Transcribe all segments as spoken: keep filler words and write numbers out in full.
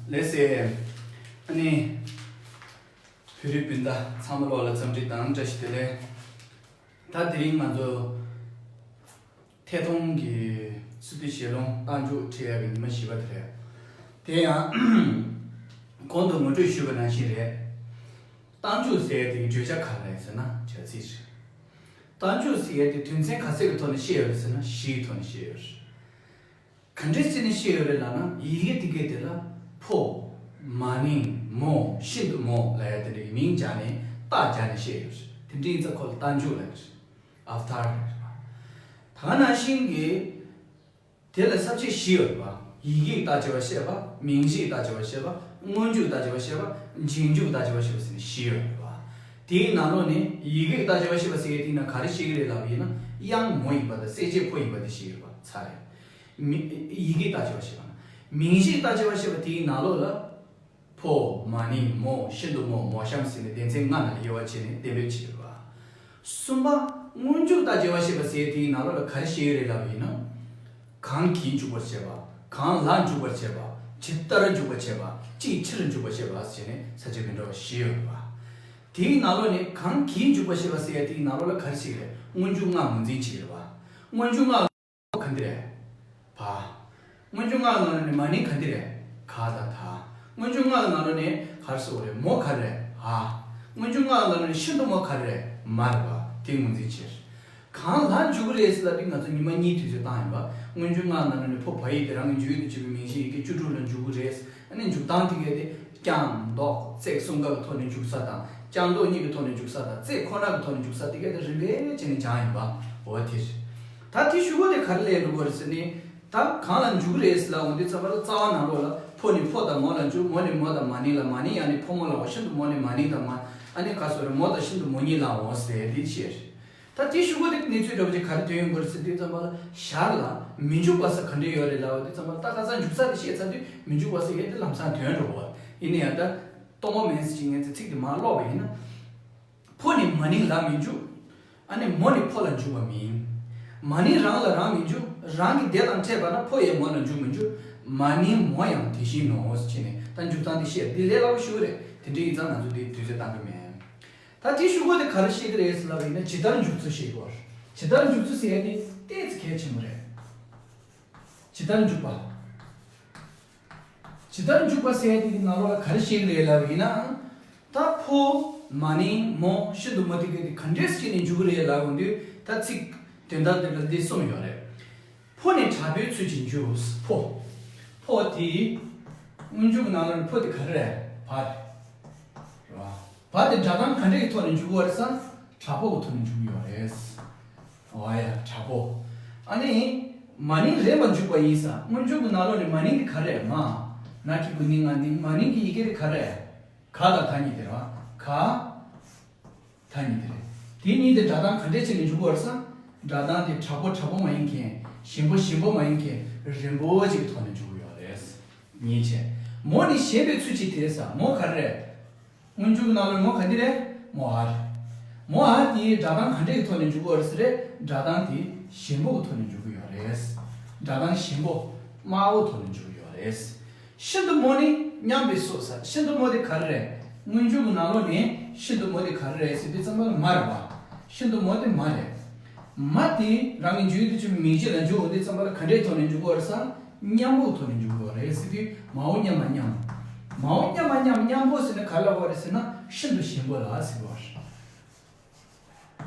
ལགས་སེ། ཨ་ནི། བོད་རིགས་སྤུན་ཟླ་ཚང་མ་ལོག་ལ་འཚམས་འདྲི་དང་བཀྲ་ཤིས་བདེ་ལེགས། ད་དེ་རིང་ང་ཚོ་ཐད་གཏོང་གི་སི་ཏུ་ཞལ་ལུང་རྟགས་འཇུག་ཁྲིད་ཡག་གི་ཉི་མ་བཞི་པ་དེ་རེད། དེ་ཡང་གོང་དུ་ངོ་སྤྲོད་ཞུས་པ་ནང་བཞིན་རེད། རྟགས་འཇུག་ཟེར་ཡག་དེ་གི་བརྗོད་བྱ་ག་རེ་རེད་ཟེར་ན་བྱ་ཚིག་རེད། རྟགས་འཇུག་ཟེར་ཡག་དེ་དོན་ཚན་ག་ཚད་ཀྱི་ཐོག་ནས་བཤད་ཡོད་རེད་ཟེར་ན་བཞིའི་ཐོག་ནས་བཤད་ཡོད་རེད། ག་འདྲས་བྱས་ནས་བཤད་ཡོད་རེད་ལབ་ན་ཡི་གེ་དེ་གའི་དེ་ལ་ཕོ། མ་ནིང་། མོ། ཤིན་ཏུ་མོ་ལབ་ཡག་དེ་འདྲའི་མིང་སྦྱར་ནས་རྟགས་སྦྱར་ནས་བཤད་ཡོད་རེད། དེ་འདྲ་ཡིན་ཙང་ཁོ་ལ་རྟགས་འཇུག་ལབ་ཀྱི་རེད། ཨ་བ་ཏར་རེད། ད་ག་ནང་བཞིན་གྱི་དེ་ལ་ས་བཅད་བཞི་ཡོད་རེད་པ། ཡི་གེའི་རྟགས་སྦྱོར་བ་བཤད་པ། མིང་གཞིའི་རྟགས་སྦྱོར་བ་བཤད་པ། སྔོན་འཇུག་རྟགས་སྦྱོར་བ་བཤད་པ། རྗེས་འཇུག་རྟགས་སྦྱོར་བ་བཤད་པ་ཟེར་ནས་བཞི་ཡོད་རེད་པ། དེའི་ནང་ལོགས་ནས་ཡི་གེའི་རྟགས་སྦྱོར་བ་བཤད་པ་ཟེར་ཡག་དེའི་ནང་ག་རེ་བཤད་ཀྱི་རེད་ལབ་པ་ཡིན་ན་དབྱངས་མོ་ཡིན་པ་དང་གསལ་བྱེད་ཕོ་ཡིན་པ་དེ་བཤད་ཀྱི་རེད་པ། ཚར་རེད། མི། ཡི་གེའི་རྟགས་སྦྱོར་བ་བཤད་པ་ན། མིང་གཞིའི་རྟགས་སྦྱོར་བ་བཤད་པ་དེའི་ནང་ལོགས་ལ། ཕོ། མ་ནིང་། མོ། ཤིན་ཏུ་མོ། མོ་གཤམ་ཟེར་ནས་སྡེ་ཚན་ལྔ་ནང་ལ་དབྱེ་བ་ཕྱེ་ནས་གཏན་འབེབས་བྱས་པ། གསུམ་པ། སྔོན་འཇུག་རྟགས་སྦྱོར་བ་བཤད་པ་ཟེར་དེའི་ནང་ལོགས་ལ་ག་རེ་བཤད་ཡོད་རེད་ལབ་པ་ཡིན་ན། གང་གིས་འཇུག་པར་བྱེད་པ། གང་ལ་འཇུག་པར་བྱེད་པ། ཇི་ལྟར་འཇུག་པར་བྱེད་པ། ཅིའི་ཕྱིར་འཇུག་པར་བྱེད་པ་ཟེར་ནས་ས་བཅད་མི་འདྲ་བ་བཞི་ཡོད་པ། དེའི་ནང་ལོགས་ནས་གང་གིས་འཇུག་པར་བྱེད་པ་ཟེར་དེའི་ནང་ལོགས་ལ་ག་རེ་བཤད་ཀྱི་རེད། སྔོན་འཇུག་ལྔ་ངོས་འཛིན་བྱེད་ཀྱི་རེད་པ། སྔོན་འཇུག་ལྔ། ག་འདི་རེད། བ། སྔོན་འཇུག་ལྔ་ནང་ནས་མ་ནིང་ག་འདི་རེད། ག་དང་ད། སྔོན་འཇུག་ལྔ་ནང་ནས་ག་རེ་ཟེར་དགོས་རེད། མོ་ག་རེ་རེད། འ། སྔོན་འཇུག་ལྔ་ནང་ནས་ཤིན་ཏུ་མོ་ག་རེ་རེད། མ་རེད་པ། དེ་ངོས་འཛིན་བྱེད། གང་ལ་འཇུག་གི་རེད་ཟེར་ལབ་དུས་ང་ཚོ་ཉི་མ་གཉིས་དུས་ཚོད་བཏང་ཡིན་པ། སྔོན་འཇུག་ལྔ་ནང་ནས་ཕོ་བ་ཡིག་དེ་རང་གི་འཇུག་ཡུལ་དུ་བྱེད་པའི་མིང་གཞི་ཡི་གེ་བཅུ་དྲུག་ལ་འཇུག་གི་རེད། ཨ་ནི་འཇུག་སྟངས་དེ་གས་དེ་རྐྱང་ལྡོག་བརྩེགས་གསུམ་ཀ་གི་ཐོག་ནས་འཇུག་ས་དང་རྐྱང་ལྡོག་གཉིས་ཀྱི་ཐོག་ནས་འཇུག་ས་དང་བརྩེགས་ཁོ་ན་གི་ཐོག་ནས་འཇུག་ས་དེ་གས་དེ་རིམ་པས་བྱས་ནས་སྦྱངས་ཡིན་པ། འོ་དེ་རེད། ད་དེ་ཞུ་སྒོ་དེ་ག་རེ་ལས་འགྲོ་གི་རེད་ཟེར་ནས། ད་གང་ལ་འཇུག་རེད་ཟེར་ལབ་འོང་དུས་ཙམ་པ་ལ་རྩ་བ་ནང་ལོགས་ལ་ཕོ་ནི་ཕོ་དང་མོ་ལ་འཇུག་མོ་ནི་མོ་དང་མ་ནིང་ལ་མ་ནིང་ཡང་ནི་ཕོ་མོ་ལ་འོང་ཤིན་ཏུ་མོ་ནི་མ་ནིང་དང་མ། ཨ་ནི་ག་སོ་རེད་མོ་དང་ཤིན་ཏུ་མོ་གཉིས་ལ་འོང་ཟེར་དེ་བཤད་རེད། ད་དེ་ཞུ་སྒོ་དེ་གནས་ཚུལ་འདྲ་པོ་ཅིག་ག་རེ་ཐོན་ཡོང་གི་རེད་ཟེར་དུས་ཙམ་པ་ལ་ཞར་ལ་མི་འཇུག་པ་ས་ག་འདྲ་ཡོད་རེད་ལབ་པ་དུས་ཙམ་པ་ལ་ད་ཁ་སང་འཇུག་ས་དེ་བཤད་ཚར་དུས་མི་འཇུག་པ་ས་ཡོད་དེ་ལམ་སང་ཐོན་འགྲོ་བ་ཡིན་ན་ཡང་ད་སྟོང་པ་མིན་ཟེར་ཅིག་ངས་ཚིག་དེ་མར་ཀློག་པ་ཡིན་ན། ཕོ་ནི་མ་ནིང་ལ་མི་འཇུག་ཨ་ནི་མོ་ནི་ཕོ་ལ་འཇུག་པ་མིན། མ་ནིང་རང་ལ་རང་མི་འཇུག་རང་གི་དེ་དང་འཕྲད་པ་ན་ཕོ་ཡང་མོ་ལ་འཇུག་མི་འཇུག་མ་ནིང་མོ་ཡང་དེ་བཞིན་ནོ་ཟེར་ནས་ད་འཇུག་སྟངས་དེ་བཤད་དེ་ལས་སླ་པོ་ཞུ་གི་རེད། དེ་འདྲ་ཡིན་ཙང་ང་ཚོ་དེ་དུས་ཚོད་བཏང་གི་མེད། ད་དེ་ཞུ་སྒོ་དེ་ག་རེ་བཤད་ཀྱི་རེད་ཟེར་ལབ་པ་ཡིན་ན་ཇི་ལྟར་འཇུག་ཚུལ་བཤད་དགོས། ཇི་ལྟར་འཇུག་ཚུལ་ཟེར་ཡ་དེ་ཏོག་ཙམ་གལ་ཆེན་པོ་རེད། ཇི་ལྟར་འཇུག་པ། ཇི་ལྟར་འཇུག་པ་ཟེར་ཡ་དེ་གི་ནང་ལོགས་ལ་ག་རེ་བཤད་ཀྱི་རེད་ལབ་པ་ཡིན་ན། ད་ཕོ། མ་ནིང་། མོ། ཤིན་ཏུ་མོ་དེ་གི་དེ་ག་འདྲས་བྱས་ནས་འཇུག་གི་རེད་ལབ་ཡོང་དུས་ད་ཚིག་དོན་དག་དེ་ལ་འདི་གསུངས་ཡོད་རེད། ཕོ་ནི་དྲག་པོའི་ཚུལ་གྱིས་འཇུག་ཕོ། ཕོ་དེ། སྔོན་འཇུག་གི་ནང་ལོགས་ནས་ཕོ་དེ་ག་རེ་རེད། བ་རེད། རེད་བ། བ་དེ་སྒྲ་གདངས་ག་འདྲ་གི་ཐོག་ནས་འཇུག་གི་ཡོད་རེད་ཟེར་ན། དྲག་པོ་གི་ཐོག་ནས་འཇུག་གི་ཡོད་རེད། འོ་ཡ་དྲག་པོ། ཨ་ནི། མ་ནིང་རན་པར་འཇུག་པ་ཡིན་ས། སྔོན་འཇུག་གི་ནང་ལོགས་ནས་མ་ནིང་གི་ག་རེ་མ། ན་གི་གུ་ནི་ང་ནིང་མ་ནིང་གི་ཡི་གེ་དེ་ག་རེ། ག་དང་ད་གཉིས་དེ་རེད་བ། ག་ད་གཉིས་དེ་རེད། དེ་གཉིས་དེ་སྒྲ་གདངས་ག་འདྲས་བྱས་ནས་འཇུག་གི་ཡོད་རེད་ཟེར་ན། སྒྲ་གདངས་དེ་དྲག་པོ་དྲག་པོ་མ་ཡིན་མཁན། ཞན་པོ་ཞན་པོ་མ་ཡིན་མཁན། རན་པོ་ཅིག་གི་ཐོག་ནས་འཇུག་གི་ཡོད་རེད། གཉིས་བྱས། མོ་ནི་ཞན་པའི་ཚུལ་གྱིས་དེ་ས་མོ་ག་རེ་རེད། སྔོན་འཇུག་གི་ནང་ལ་མོ་ག་འདི་རེད། མོ་འ་རེད། མོ་འ་དེའི་སྒྲ་གདངས་ག་འདྲའི་ཐོག་ནས་འཇུག་གི་ཡོད་རེད་ཟེར་རེད། སྒྲ་གདངས་དེ་ཞན་པོ་གི་ཐོག་ནས་འཇུག་གི་ཡོད་རེད། སྒྲ་གདངས་ཞན་པོ། དམའ་བོ་ཐོག་ནས་འཇུག་གི་ཡོད་རེད། ཤིན་ཏུ་མོ་ནི་མཉམ་པའི་སོ་ས། ཤིན་ཏུ་མོ་དེ་ག་རེ་རེད། སྔོན་འཇུག་གི་ནང་ལོགས་ནས་ཤིན་ཏུ་མོ་དེ་ག་རེ་རེད་ཟེར་དུས་ཙམ་པ་ལ་མ་རེད་བ། ཤིན་ཏུ་མོ་དེ་མ་རེད། མ་དེ་རང་གི་འཇུག་ཡུལ་དུ་གྱུར་པའི་མིང་གཞི་ལ་འཇུག་འོང་དུས་ཙམ་པ་ལ་ག་འདྲའི་ཐོག་ནས་འཇུག་གི་ཡོད་རེད་ཟེར་ན། མཉམ་པོའི་ཐོག་ནས་འཇུག་གི་ཡོད་རེད་ཟེར་དུས་མའོ་མཉམ་མ་མཉམ། མའོ་མཉམ་མ་མཉམ། མཉམ་པོ་ཟེར་ན་ག་ལ་བ་རེད་ཟེར་ན་ཤིན་ཏུ་ཞན་པོ་ལ་ཟེར་བ་རེད།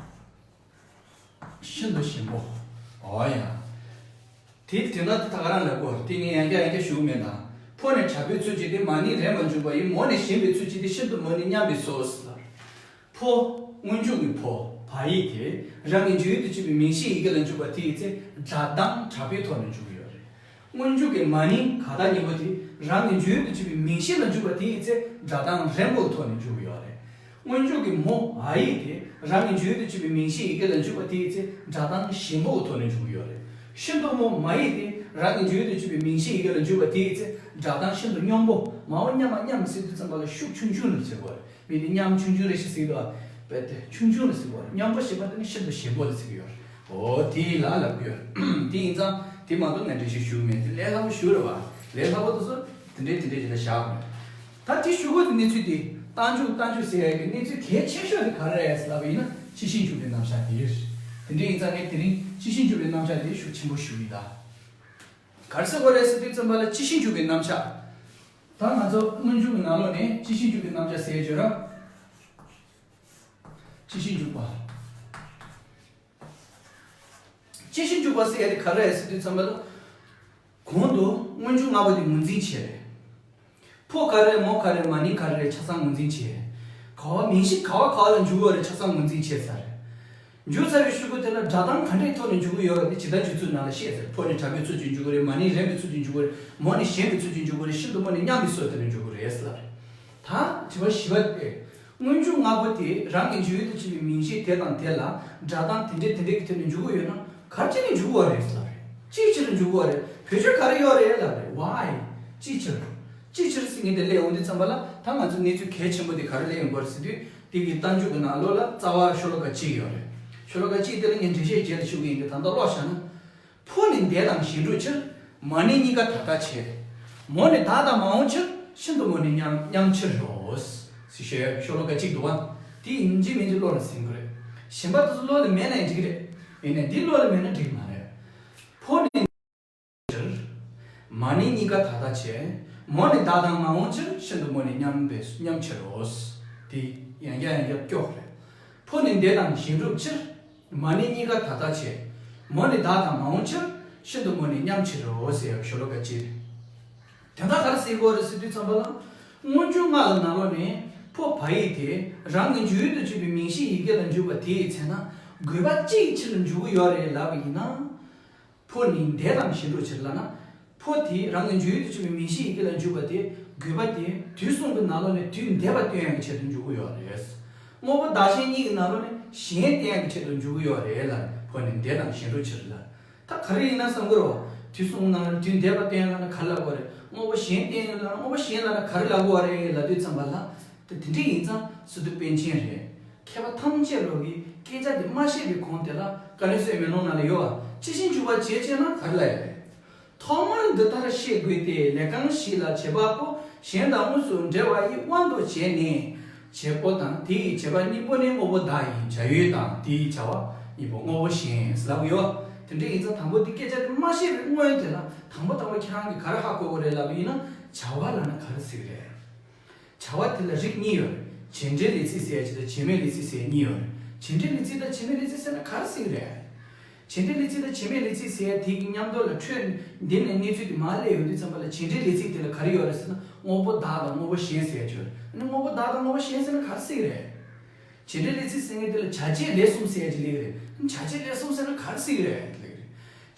ཤིན་ཏུ་ཞན་པོ། འོ་ཡ། དེ་དེ་འདྲ་དེ་ད་ག་རང་ལབ་དགོས་རེད། དེ་ངས་ཡང་བསྐྱར་ཡང་བསྐྱར་ཞུ་གི་མེད་ད། ཕོ་ནི་དྲག་པོའི་ཚུལ་གྱིས་ཏེ། མ་ནིང་རན་པར་འཇུག་པ་ཡི། མོ་ནི་ཞན་པའི་ཚུལ་གྱིས་ཏེ། ཤིན་ཏུ་མོ་ནི་མཉམ་པའི་སོ་ཟེར། ཕོ། སྔོན་འཇུག་གི་ཕོ། བ་ཡིག་དེ། རང་གི་འཇུག་ཡུལ་དུ་གྱུར་པའི་མིང་གཞིའི་ཡི་གེ་ལ་འཇུག་པ་དེ་ཡི་ཚེ་སྒྲ་གདངས་དྲག་པོའི་ཐོག་ནས་འཇུག་གི་ཡོད་རེད། སྔོན་འཇུག་གི་མ་ནིང་ག་ད་གཉིས་པོ་དེ་རང་གི་འཇུག་ཡུལ་དུ་གྱུར་པའི་མིང་གཞི་ལ་འཇུག་པ་དེ་ཡི་ཚེ་སྒྲ་གདངས་རན་པོའི་ཐོག་ནས་འཇུག་གི་ཡོད་རེད། སྔོན་འཇུག་གི་མོ་འ་ཡིག་དེ་རང་གི་འཇུག་ཡུལ་དུ་གྱུར་པའི་མིང་གཞིའི་ཡི་གེ་ལ་འཇུག་པ་དེ་ཡི་ཚེ་སྒྲ་གདངས་ཞན་པོའི་ཐོག་ནས་འཇུག་གི་ཡོད་རེད། ཤིན་ཏུ་མོ་མ་ཡིག་དེ་རང་གི་འཇུག་ཡུལ་དུ་གྱུར་པའི་མིང་གཞིའི་ཡི་གེ་ལ་འཇུག་པ་དེ་ཡི་ཚེ་སྒྲ་གདངས་ཤིན་ཏུ་སྙོམས་པོ། མའོ་མཉམ་མ་མཉམ་ཟེར་དུས་ཙམ་པ་ལ་ཤུགས་ཆུང་ཆུང་ལ་བྱེད་དགོས་རེད། མི་དེ་མཉམ་ཆུང་ཆུང་རེ་ཞིག་ཟེར་གི་འདུག་ཨ། དཔེ་དེ་ཆུང་ཆུང་ལ་ཟེར་གི་ཡོད་རེད། མཉམ་པོ་ཞེས་པ་དེ་ནི་ཤིན་ཏུ་ཞན་པོ་ལ་ཟེར་གི་ཡོད་རེད། འོ་དེ་ལ་ལབ་ཀྱི་ཡོད་རེད། དེ་ཡིན་ཙང་དེ་མ་གཏོགས་ངས་འགྲེལ་བཤད་ཞུ་གི་མེད། དེ་ལས་སླ་པོ་ཞུ་རེད་བ། ལས་སླ་པོ་དེ་ཚོ་ དེ་འདྲའི་དེ་འདྲའི་བྱས་ནས་བཞག་དགོས་རེད། ད་དེ་ཞུ་དགོས་ཀྱི་གནས་ཚུལ་དེ་རྟགས་འཇུག་རྟགས་འཇུག་ཟེར་ཡ་གི་གནས་ཚུལ་གལ་ཆེ་ཤོས་དེ་ག་རེ་རེད་ཟེར་ལབ་པ་ཡིན་ན་སྤྱི་ཆིངས་འཇུག་པའི་རྣམ་གཞག་དེ་རེད། དེ་འདྲ་ཡིན་ཙང་ངས་དེ་རིང་སྤྱི་ཆིངས་འཇུག་པའི་རྣམ་གཞག་དེ་ཤུགས་ཆེན་པོ་ཞུ་གི་ཡིན་ད། ག་རེ་ཟེར་དགོས་རེད་ཟེར་དུས་ཙམ་པ་ལ་སྤྱི་ཆིངས་འཇུག་པའི་རྣམ་གཞག་ད་ང་ཚོ་སྔོན་འཇུག་གི་ནང་ལོགས་ནས་སྤྱི་ཆིངས་འཇུག་པའི་རྣམ་གཞག་ཟེར་བརྗོད་ར། སྤྱི་ཆིངས་འཇུག་པ། སྤྱི་ཆིངས་འཇུག་པ་ཟེར་ཡ་དེ་ག་རེ་རེད་ཟེར་དུས་ཙམ་པ་ལ། གོང་དུ་སྔོན་འཇུག་ལྔ་པོ་དེ་ངོས་འཛིན་བྱས་རེད། ཕོ་ག་རེ་མོ་ག་རེ་མ་ནིང་ག་རེ་ཆ་ཚང་ངོས་འཛིན་བྱས། ག་བ་མིང་གཞི་ག་བ་ག་བ་ལ་འཇུག་ཡོད་རེད་ཆ་ཚང་ངོས་འཛིན་བྱས་ཚར་རེད། འཇུག་ཚར་བའི་གཞུག་གུ་དེ་ལ་སྒྲ་གདངས་ག་འདྲའི་ཐོག་ནས་འཇུག་གི་ཡོད་རེད་དེ་ཇི་ལྟར་འཇུག་ཚུལ་ནང་ལ་བཤད་ཚར། ཕོ་ནི་དྲག་པོའི་ཚུལ་གྱིས་འཇུག་གི་རེད། མ་ནིང་རན་པའི་ཚུལ་གྱིས་འཇུག་གི་རེད། མོ་ནི་ཞན་པའི་ཚུལ་གྱིས་འཇུག་གི་རེད། ཤིན་ཏུ་མོ་ནི་མཉམ་པའི་ཚུལ་དེ་ལ་འཇུག་གི་རེད་ཟེར་ལབ་རེད། ད་དྲི་བ་བཞི་པ་དེ། སྔོན་འཇུག་ལྔ་པོ་དེ་རང་གི་འཇུག་ཡུལ་དུ་བྱེད་པའི་མིང་གཞི་དེ་དང་དེ་ལ་སྒྲ་གདངས་དེ་འདྲའི་དེ་འདྲའི་གི་ཐོག་ནས་འཇུག་གི་ཡོད་ན་ག་རེ་བྱས་ནས་འཇུག་གི་ཡོད་རེད་ལབ་རེད། ཅིའི་ཕྱིར་འཇུག་གི་ཡོད་རེད། བེད་སྤྱོད་ག་རེ་ཡོད་རེད་ལབ་རེད། Why? ཅིའི་ཕྱིར། ཅིའི་ཕྱིར་ཟེར་མཁན་དེ་སླེབས་ཡོང་དུས་ཙམ་པ་ལ་ད་ང་ཚོ་གནས་ཚུལ་གལ་ཆེན་པོ་དེ་ག་རེ་སླེབས་ཡོང་གི་ཡོད་རེད་ཟེར་དུས་དེ་གི་རྟགས་འཇུག་གི་ནང་ལོགས་ལ་རྩ་བ་ཤོ་ལོ་ཀ་གཅིག་ཡོད་རེད། ཤོ་ལོ་ཀ་གཅིག་དེ་ལ་ངས་འགྲེལ་བཤད་རྗེས་ལ་ཞུ་གི་ཡིན་ཏེ་ད་ལྟ་ཀློག་བཞག་ན། ཕོ་ནི་འདས་དང་གཞན་སྒྲུབ་ཕྱིར། མ་ནིང་གཉིས་ཀ་ད་ལྟར་བྱེད། མོ་ནི་བདག་དང་མ་འོངས་ཕྱིར། ཤིན་ཏུ་མོ་ནི་མཉམ་མཉམ་ཕྱིར་རོ། ཟེར་ཞེས་ཤོ་ལོ་ཀ་གཅིག་འདུག་བ། དེ་ཡིན་གཅིག་མིན་གཅིག་བློ་ལ་ཟིན་དགོས་རེད། གཞན་པ་དེ་ཚོ་བློ་ལ་མེད་ན་ཡང་འགྲིག་གི་རེད། ཡིན་ནའི་འདི་བློ་ལ་མེད་ན་འགྲིག་མ་རེད། ཕོ་ནི་ཕྱིར། མ་ནིང་གཉིས་ཀ་ད་ལྟར་བྱེད། མོ་ནི་བདག་དང་མ་འོངས་ཕྱིར། ཤིན་ཏུ་མོ་ནི་མཉམ་པའི་མཉམ་ཕྱིར་རོ། དེ་ཡང་བསྐྱར་ཡང་བསྐྱར་སྐྱོག་རེད། ཕོ་ནི་འདས་དང་གཞན་སྒྲུབ་ཕྱིར། མ་ནིང་གཉིས་ཀ་ད་ལྟར་བྱེད། མོ་ནི་བདག་དང་མ་འོངས་ཕྱིར། ཤིན་ཏུ་མོ་ནི་མཉམ་ཕྱིར་རོ་ཟེར་ཡག་ཤོ་ལོ་ཀ་གཅིག་རེད། དེ་འདྲ་ག་རེ་ཟེར་དགོས་རེད་ཟེར་དུས་ཙམ་པ་ལ། སྔོན་འཇུག་ལྔ་ལ་ནང་ལོགས་ནས་ཕོ་བ་ཡིག་དེ་རང་གི་འཇུག་ཡུལ་དུ་གྱུར་པའི་མིང་གཞིའི་ཡི་གེ་ལ་འཇུག་པ་དེའི་ཚེ་ན་དགོས་པ་གཅིག་ཕྱིར་འཇུག་གི་ཡོད་རེད་ལབ་པ་ཡིན་ན། ཕོ་ནི་འདས་དང་གཞན་སྒྲུབ་ཕྱིར་ལབ་ན། ཕོ་དེ་རང་གི་འཇུག་ཡུལ་དུ་གྱུར་པའི་མིང་གཞིའི་ཡི་གེ་ལ་འཇུག་པ་དེ་དགོས་པ་དེ་དུས་གསུམ་གྱི་ནང་ལོགས་ནས་དུས་འདས་པ་སྟོན་ཡག་གི་ཆེད་དུ་འཇུག་གི་ཡོད་རེད། དངོས་པོ་བདག་གཞན་གཉིས་ཀྱི་ནང་ལོགས་ནས་གཞན་བསྟན་ཡག་གི་ཆེད་དུ་འཇུག་གི་ཡོད་རེད་ལ། ཕོ་ནི་འདས་དང་གཞན་སྒྲུབ་ཕྱིར་ལ། ད་ག་རེ་ཡིན་ན་བསམ་གི་རོ། དུས་གསུམ་ནང་ལ་དུས་འདས་པ་སྟོན་ཡག་ལབ་ན་ག་རེ་ལབ་དགོས་རེད། དངོས་པོ་གཞན་བསྟན་ཡག་ལབ་ན་དངོས་པོ་གཞན་ལབ་ན་ག་རེ་ལབ་དགོས་རེད་ལབ་དུས་ཙམ་པ་ལ། དེ་དེ་འདྲ་ཡིན་ཙང་སི་ཏུ་པཎ་ཆེན་རེད། མཁས་པ་ཐམས་ཅད་ལོག་གིས་སྐད་ཆ་དེ་མ་བཤད་པའི་གོང་དེ་ལ་བཀའ་དྲིན་གསོལ་མེ་ལོང་ནང་ལ་ཡོད་པ། སྤྱི་ཆིངས་འཇུག་པ་བྱེད་ཅེ་ན་ག་རེ་ལ་ཡོད་རེད། ཐོག་མར་འདི་ལྟར་ཤེས་དགོས་ཏེ། ལས་རྐང་བཞི་ལ་བྱེད་པ་པོ། གཞན་དང་དངོས་སུ་འབྲེལ་བ་ཡི་དབང་དུ་བྱས་ནས། བྱེད་པོ་དང་དེ་ཡི་བྱེད་པ་གཉིས་པོ་ནི་དངོས་པོ་བདག་ཡིན། བྱ་ཡུལ་དང་དེ་ཡི་བྱ་བ་གཉིས་པོ་དངོས་པོ་གཞན་ལབ་ཀྱི་ཡོད། དེ་འདྲ་ཡིན་ཙང་དང་པོ་དེ་སྐད་ཆ་དེ་མ་བཤད་པའི་སྔོན་དེ་ལ་དང་པོ་དང་པོ་ཁྱེད་རང་གིས་ག་རེ་ཧ་གོ་དགོས་རེད་ལབ་པ་ཡིན་ན་བྱ་བ་ལབ་ན་ག་རེ་ཟེར་གི་རེད། བྱ་བ་དེ་ལ་རིགས་གཉིས་ཡོད་རེད། བྱེད་འབྲེལ་ལས་ཚིག་ཟེར་ཡ་ཅིག་དང་བྱེད་མེད་ལས་ཚིག་ཟེར་ཡ་གཉིས་ཡོད་རེད། བྱེད་འབྲེལ་ལས་ཚིག་དང་བྱེད་མེད་ལས་ཚིག་ཟེར་ན་ག་རེ་ཟེར་གི་རེད། བྱེད་འབྲེལ་ལས་ཚིག་དང་བྱེད་མེད་ལས་ཚིག་ཟེར་ཡ་དེ་གི་མཉམ་དུ་ལ་འཕྲོས་འདི་ནས་གནས་ཚུལ་དེ་མར་སླེབས་ཡོང་དུས་ཙམ་པ་ལ་བྱེད་འབྲེལ་ལས་ཚིག་དེ་ལ་ག་རེ་ཡོད་རེད་ཟེར་ན་དངོས་པོ་བདག་དང་དངོས་པོ་གཞན་ཟེར་ཡ་ཅིག་ཡོད་རེད། ཨ་ནི་དངོས་པོ་བདག་དང་དངོས་པོ་གཞན་ཟེར་ན་ག་རེ་ཟེར་གི་རེད། བྱེད་འབྲེལ་ལས་ཚིག་ཟེར་མཁན་དེ་ལ་བྱ་བྱེད་ལས་གསུམ་ཟེར་ཡ་ཅིག་སླེབས་ཀྱི་རེད། བྱ་བྱེད་ལས་གསུམ་ཟེར་ན་ག་རེ་ཟེར་གྱི་རེད་སླེབས་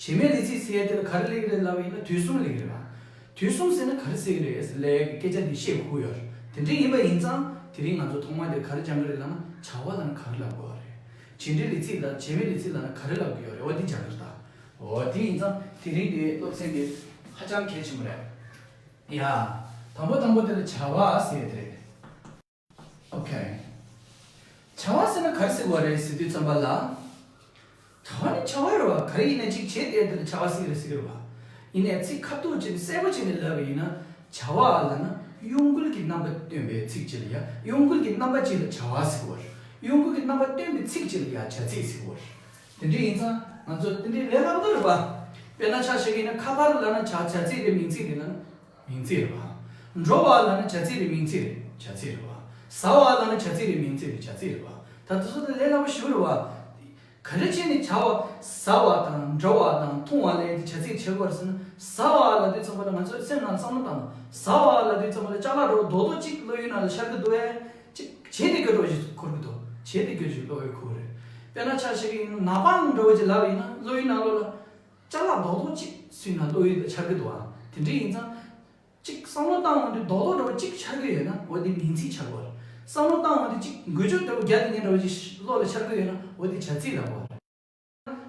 ཀྱི་རེད། བྱེད་མེད་ལས་ཚིག་ཟེར་ཡ་དེ་ལ་ག་རེ་སླེབས་ཀྱི་རེད་ལབ་པ་ཡིན་ན་དུས་གསུམ་སླེབས་ཀྱི་རེད་པ། དུས་གསུམ་ཟེར་ན་ག་རེ་ཟེར་གྱི་རེད་ཟེར་ལབ་ཡ་གི་སྐད་ཆ་འདི་བཤད་དགོས་ཀྱི་ཡོད་རེད། དེ་འདྲ་ཡིན་པ་ཡིན་ཙང་དེ་རིང་ང་ཚོ་ཐོག་མ་དེ་ག་རེ་སྦྱང་གི་རེད་ལབ་ན་བྱ་བ་ལབ་ན་ག་རེ་ལབ་དགོས་པ་རེད། བྱེད་འབྲེལ་ལས་ཚིག་ལ་བྱེད་མེད་ལས་ཚིག་ལབ་ན་ག་རེ་ལབ་ཀྱི་ཡོད་རེད། འོ་འདི་སྦྱང་གི་རེད་ད། འོ་དེ་ཡིན་ཙང་དེ་རིང་དེ་སློབ་ཚན་དེ་ཧ་ཅང་གལ་ཆེན་པོ་རེད། ཡ། དང་པོ་དང་པོ་དེ་ལ་བྱ་བ་ཟེར་ཡ་དེ་རེད། ཨོ་ཁེ། བྱ་བ་ཟེར་ན་ག་རེ་ཟེར་དགོས་རེད་ཟེར་དུས་ཙམ་པ་ལ། བྱ་བ་ནི་བྱ་བ་རེད་བ། ག་རེ་ཡིན་ནའི་གཅིག་བྱས་དེ་དེ་ལ་བྱ་བ་ཟེར་གི་རེད་ཟེར་གི་རེད་བ། ཡིན་ནའི་ཚིག་ཁ་ཐུག་བྱས་ནས་གསལ་པོ་བྱས་ནས་ལབ་པ་ཡིན་ན་བྱ་བ་ལབ་ན་གཡོ་འགུལ་གྱི་རྣམ་པ་སྟོན་པའི་ཚིག་ཅིག་ལ་ཡ་གཡོ་འགུལ་གྱི་རྣམ་པ་ཅིག་ལ་བྱ་བ་ཟེར་གི་རེད། གཡོ་འགུལ་གྱི་རྣམ་པ་སྟོན་པའི་ཚིག་ཅིག་ལ་ཡ་བྱ་ཚིག་ཟེར་གི་རེད། དེ་འདྲ་ཡིན་ཙང་ང་ཚོ་དེ་འདྲའི་ལས་སླ་པོ་རེད་བ། དཔེར་ན་ཆ་བཞག་གི་ཡིན་ན་ཁ་པར་ལབ་ན་བྱ་བྱ་ཚིག་རེད། མིང་ཚིག་རེད་ལབ་ན། མིང་ཚིག་རེད་བ། འགྲོ་བ་ལབ་ན་བྱ་ཚིག་རེད། མིང་ཚིག་རེད། བྱ་ཚིག་རེད་བ། ཟ་བ་ལབ་ན་བྱ་ཚིག་རེད། མིང་ཚིག་རེད། བྱ་ཚིག་རེད་བ། ད་དེ་ཚོ་དེ་ལས་སླ་པོ་ཞེ་པོ་རེད་བ། ག་རེ་བྱས་ནས་བྱ་བ་ཟ་བ་དང་འགྲོ་བ་དང་འཐུང་བ་ལབ་ཡས་དེ་བྱ་ཚིག་ཆགས་ཀྱི་ཡོད་རེད་ཟེར་ན། ཟ་བ་ལབ་དུས་ཙམ་པ་ལ་ང་ཚོའི་སེམས་ནང་བསམ་བློ་བཏང་ན། ཟ་བ་ལབ་དུས་ཙམ་པ་ལ་ཅ་ལག་འདྲ་བོ་རྡོག་རྡོག་གཅིག་བློ་ཡུལ་ནང་ལ་ཤར་གྱི་འདུག་གས། ཅིག་བྱེད་བསྡད་རྒྱུ་འདྲ་བོ་ཞིག་འཁོར་གྱི་འདུག་བྱེད་བསྡད་རྒྱུ་ཞིག་བློ་ཡུལ་འཁོར་གྱི་རེད། དཔེར་ན་ཆ་བཞག་གི་ཡིན་ན་ནག་པང་འདྲ་བོ་ཅིག་ལབ་པ་ཡིན་ན་བློ་ཡུལ་ནང་ལོགས་ལ། ཅ་ལག་རྡོག་རྡོག་གཅིག་སུའི་ནང་བློ་ཡུལ་དུ་འཆར་གྱི་འདུག་ཨ། དེ་འདྲ་ཡིན་ཙང་། གཅིག་བསམ་བློ་བཏང་འོང་དུས་རྡོག་རྡོག་འདྲ་བོ་གཅིག་འཆར་གྱི་ཡོད་ན་འོ་དེ་མིང་ཚིག་ཆགས་ཀྱི་ཡོད་རེད། བསམ་བློ་བཏང་འོང་དུས་གཅིག་འགུལ་སྐྱོད་འདྲ་བོ་རྒྱག་བསྡད་མཁན་འདྲ་བོ་ཅིག་བློ་ལ་འཆར་གྱི་ཡོད་ན་འོ་དེ་བྱ་ཚིག་ལབ་ཀྱི་ཡོད་རེད།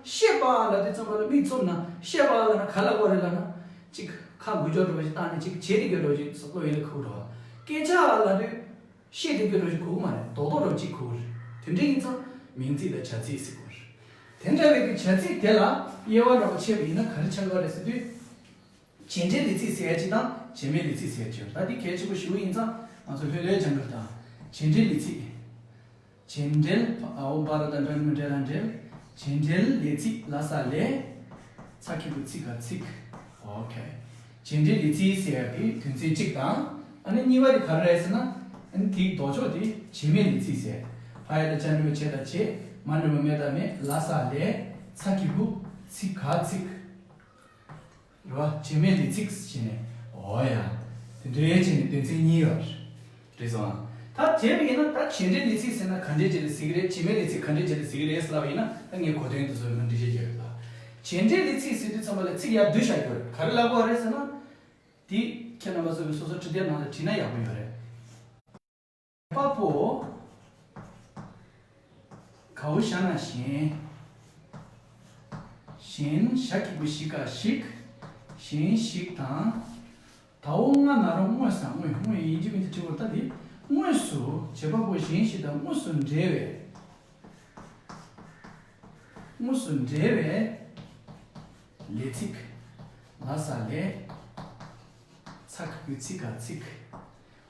ཤེས་པ་ལབ་དུས་ཙམ་པ་ལ་མིག་བཙུམ་ན་ཤེས་པ་ལབ་ན་ག་ལབ་ཀྱི་ཡོད་རེད་ལབ་ན། གཅིག་ཁ་འགུལ་སྐྱོད་འདྲ་བོ་ཅིག་བཏང་ནས་གཅིག་བྱེད་བསྡད་རྒྱུ་འདྲ་བོ་ཅིག་བློ་ཡུལ་ལ་འཁོར་གྱི་འདུག་ཨ། སྐད་ཆ་ལབ་དུས། བཤད་བསྡད་རྒྱུ་འདྲ་བོ་ཞིག་གོ་གི་མ་རེད། རྡོག་རྡོག་འདྲ་བོ་གཅིག་གོ་གི་རེད། དེ་འདྲ་ཡིན་ཙང་མིང་ཚིག་དང་བྱ་ཚིག་ཟེར་གོ་རེད། དེ་འདྲ་བའི་གི་བྱ་ཚིག་དེ་ལ་དབྱེ་བ་འདྲ་བོ་ཕྱེ་བ་ཡིན་ན་ག་རེ་ཆགས་ཀྱི་རེད་ཟེར་དུས། བྱེད་འབྲེལ་ལས་ཚིག་ཟེར་ཡ་གཅིག་དང་བྱེད་མེད་ལས་ཚིག་ཟེར་ཡ་གཅིག་ཡོད། ད་འདི་གལ་ཆེན་པོ་ཞེ་པོ་ཡིན་ཙང་ང་ཚོ་ལྷོད་ལྷོད་སྦྱང་དགོས། ད་བྱེད་འབྲེལ་ལས་ཚིག་བྱེད་འབྲེལ། འ་འོག་པ་ར་ད་འདྲ་ནི་མི་འབྲེལ་ལ་འབྲེལ། བྱེད་འབྲེལ་ལས་ཚིག་ལ་ས་ལས། ཚ་གི་གུ་ཚིག་ག་ཚིག་ཨོ་ཁེ། བྱེད་འབྲེལ་ལས་ཚིག་ཟེར་ཡ་དེ་དོན་ཚན་གཅིག་དང་། ཨ་ནི་གཉིས་པ་དེ་ག་རེ་རེད་ཟེར་ན། ཨ་ནི་དེའི་ལྡོག་ཕྱོགས་དེ་བྱེད་མེད་ལས་ཚིག་ཟེར། ཕ་ཡ་ད་ཅ་འགྲེང་བུ་བྱེ་ད་བྱེད། མ་འགྲེང་བུ་མེ་ད་མེད། ལ་ས་ལས། ཚ་གི་གུ་ཚིག་ག་ཚིག་རེད་བ། བྱེད་མེད་ལས་ཚིག་བྱས་ནས། ཨོ་ཡ། དེ་འདྲའི་བྱས་ནས་དོན་ཚན་གཉིས་ཡོད་རེད། རེད་སོང་ཨ། ད་བྱས་པ་ཡིན་ན་ད་བྱེད་འབྲེལ་ལས་ཚིག་ཟེར་ན་ག་འདྲའི་བྱེད་ལས་ཟེར་གི་རེད། བྱེད་མེད་ལས་ཚིག་ག་འདྲའི་བྱེད་ལས་ཟེར་གི་རེད་ཟེར་ལབ་པ་ཡིན་ན་ད་ངས་གོ་དོན་དེ་ཚོ་ལ་འགྲེལ་བཤད་རྒྱག་ཡོད་ད། བྱེད་འབྲེལ་ལས་ཚིག་ཟེར་དུས་ཙམ་པ་ལ་ཚིག་ཡར་བསྡུས་བཞག་རྒྱུ་རེད། ག་རེ་ལབ་དགོས་རེད་ཟེར་ན། འདི་ཁྱེད་རྣམ་པ་ཚོ་གི་སོ་སོ་འཕྲི་དེབ་ནང་ལ་བྲིས་ན་ཡག་པོ་ཡོད་རེད། བྱེད་པ་པོ། གའུ་ཞ་ན་གཞན། གཞན་ཞ་གི་གུ་ཞི་ག་ཞིག་གཞན་ཞིག་དང་། དའོ་ང་ན་རོ་དངོས་སམ་དངོས། དངོས་ཡིན་གཅིག་མིན་གཅིག་བྲིས་པར་ལྟ་སྟེ། དངོས་སུ་བྱེད་པ་པོ་གཞན་ཞིག་དང་དངོས་སུ་འབྲེལ་བའི། དངོས་སུ་འབྲེལ་བའི་ལས་ཚིག་ལ་ས་ལས། ཚ་གི་གུ་ཚིག་ག་ཚིག་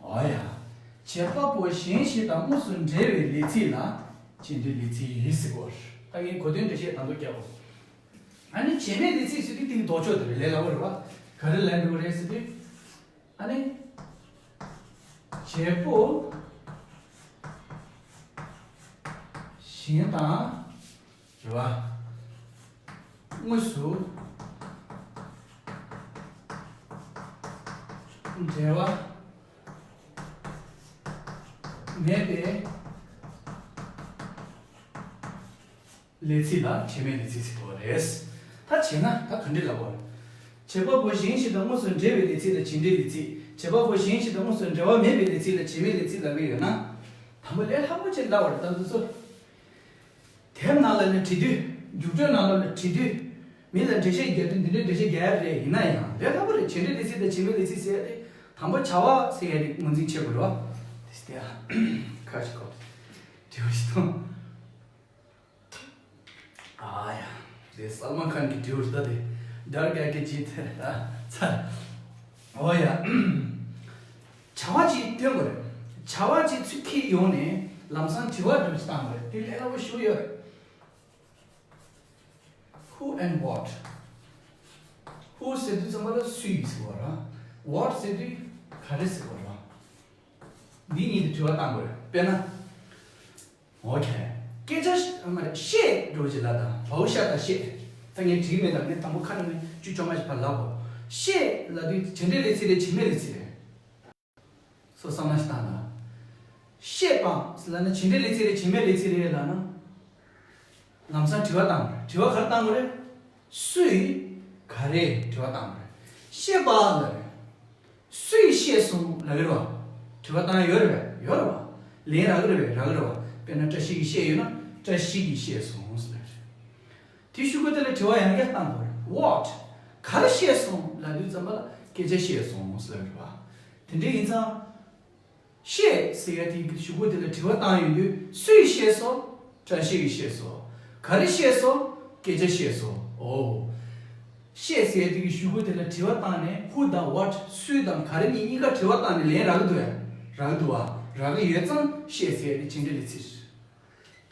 ཨོ་ཡ། བྱེད་པ་པོ་གཞན་ཞིག་དང་དངོས་སུ་འབྲེལ་བའི་ལས་ཚིག་ལ་བྱེད་འབྲེལ་ལས་ཚིག་ཡིན་ཟེར་གོ། ད་ངས་གོ་དོན་འགྲེལ་བཤད་དང་པོ་རྒྱབ་པོ། ཨ་ནི་བྱེད་མེད་ལས་ཚིག་ཟེར་དུས་དེ་གི་ལྡོག་ཕྱོགས་དེ་རེད། ལས་སླ་པོ་རེད་བ། ག་རེ་ལབ་འགྲོ་གི་རེད་ཟེར་དུས། ཨ་ནི། བྱེད་པོ་གཞན་དང་རེད་བ། དངོས་སུ་འབྲེལ་བ་མེད་པའི་ལས་ཚིག་ལ་བྱེད་མེད་ལས་ཚིག་ཟེར་གོ་རེད། ད་བྱས་ན་ད་ག་འདྲ་ལབ་དགོས་རེད། བྱེད་པ་པོ་གཞན་ཞིག་དང་དངོས་སུ་འབྲེལ་བའི་ལས་ཚིག་ལ་བྱེད་འབྲེལ་ལས་ཚིག་བྱེད་པ་པོ་གཞན་ཞིག་དང་དངོས་སུ་འབྲེལ་བ་མེད་པའི་ལས་ཚིག་ལ་བྱེད་མེད་ལས་ཚིག་ལབ་ཀྱི་ཡོད་ན། དང་པོ་ལས་སླ་པོ་ཅིག་ལབ་པ་རེད། ད་འདི་ཚོ། དེབ་ནང་ལ་ནི་བྲིས་དུས། རྒྱུགས་སྤྲོད་ནང་ལ་ནི་བྲིས་དུས། མི་ལ་འགྲེལ་བཤད་རྒྱག་དུས་འདི་འདྲའི་འགྲེལ་བཤད་རྒྱག་ཡ་རེད། ཡིན་ན་ཡང་ལས་སླ་པོ་རེད། བྱེད་འབྲེལ་ལས་ཚིག་དང་བྱེད་མེད་ལས་ཚིག་ཟེར་ཡ་དེ། དང་པོ་བྱ་བ་ཟེར་ཡ་དེ་ངོས་འཛིན་བྱེད་དགོས་རེད་བ། དེ་སྟེ་ཨ། ཁ་ཅིག་གོ། དྲི་བ་ཞིག་ཐོན། ཨ་ཡ། དེ་སལ་མན་ཁཱན་གྱི་དྲི་བ་རེད་ད་དེ། ཌར་ག་གི་ཇི་ཐེ་ཨ་ཚ། ཨོ་ཡ། བྱ་བ་ཅིག་སྟོན་དགོས་རེད། བྱ་བ་ཅིག་ཚུར་འཁྱེར་ཡོང་ནས་ལམ་སང་དྲི་བ་འདྲ་ཅིག་བཏང་དགོས་རེད། དེ་ལས་སླ་པོ་ཞིག་ཡོད་རེད། Who and what? Who ཟེར་དུས་ཙམ་པ་ལ་སུ་ཡིན་ཟེར་བ་རེད། What ཟེར་དུས་ག་རེ་ཟེར་བ་རེད། འདི་གཉིས་དེ་དྲི་བ་བཏང་དགོས་རེད། དཔེར་ན། ཨོ་ཁེ། སྐད་ཆ་ཤ་མ་རེད། བཤད་འགྲོ་ཅིག་ལབ་དང་། བའུ་ཤ་དང་བཤད། ད་ངས་བྲིས་མེད་དང་། ངས་དང་པོ་ཁ་ནང་ནས་བཅུ་བཅོ་ལྔ་ཞིག་ཕར་ལབ་གོ། བཤད་ལབ་དུས་བྱེད་འབྲེལ་ལས་ཚིག་རེད། བྱེད་མེད་ལས་ཚིག་རེད། སོ་བསམ་བློ་ཞིག་བཏང་དང་། བཤད་པ་ལབ་ན་བྱེད་འབྲེལ་ལས་ཚིག་རེད། བྱེད་མེད་ལས་ཚིག་རེད་ལབ་ན། ལམ་སང་དྲི་བ་བཏང་། དྲི་བ་ག་རེ་བཏང་དགོས་རེད། སུས་ག་རེ་དྲི་བ་བཏང་དགོས་རེད། བཤད་པ་ལབ་རེད། སུས་བཤད་སོང་ལབ་ཀྱི་རེད་བ། དྲི་བ་བཏང་ཡོད་རེད་པས། ཡོད་རེད་བ། ལན་རག་གི་རེད་པས། རག་གི་རེད་བ། དཔེར་ན་བཀྲ་ཤིས་ཀྱིས་བཤད་ཡོད་ན་བཀྲ་ཤིས་ཀྱིས་བཤད་སོང་ཟེར་ལབ་རེད། དེའི་གཞུག་གུ་དེ་ལ་དྲི་བ་ཡང་བསྐྱར་བཏང་དགོས་རེད། What? ག་རེ་བཤད་སོང་ལབ་དུས་ཙམ་པ་ལ་སྐད་ཆ་བཤད་སོང་ཟེར་ལབ་རེད་བ། དེ་འདྲ་ཡིན་ཙང་། བཤད་ཟེར་ཡ་དེ་གི་གཞུག་གུ་དེ་ལ་དྲི་བ་བཏང་ཡོང་དུས། སུས་བཤད་སོང་། བཀྲ་ཤིས་ཀྱིས་བཤད་སོང་། ག་རེ་བཤད་སོང་། སྐད་ཆ་བཤད་སོང་། ཨོ། བཤད་ཟེར་ཡ་དེ་གི་གཞུག་གུ་དེ་ལ་དྲི་བ་བཏང་ནས། Who དང་What། སུས་དང་ག་རེ་གཉིས། གཉིས་ཀ་དྲི་བ་བཏང་ནས་ལན་རག་གི་འདུག་ཡ། རག་གི་འདུག་བ། རག་གི་ཡོད་ཙང་བཤད་ཟེར་ཡ་དེ་བྱེད་འབྲེལ་ལས་ཚིག་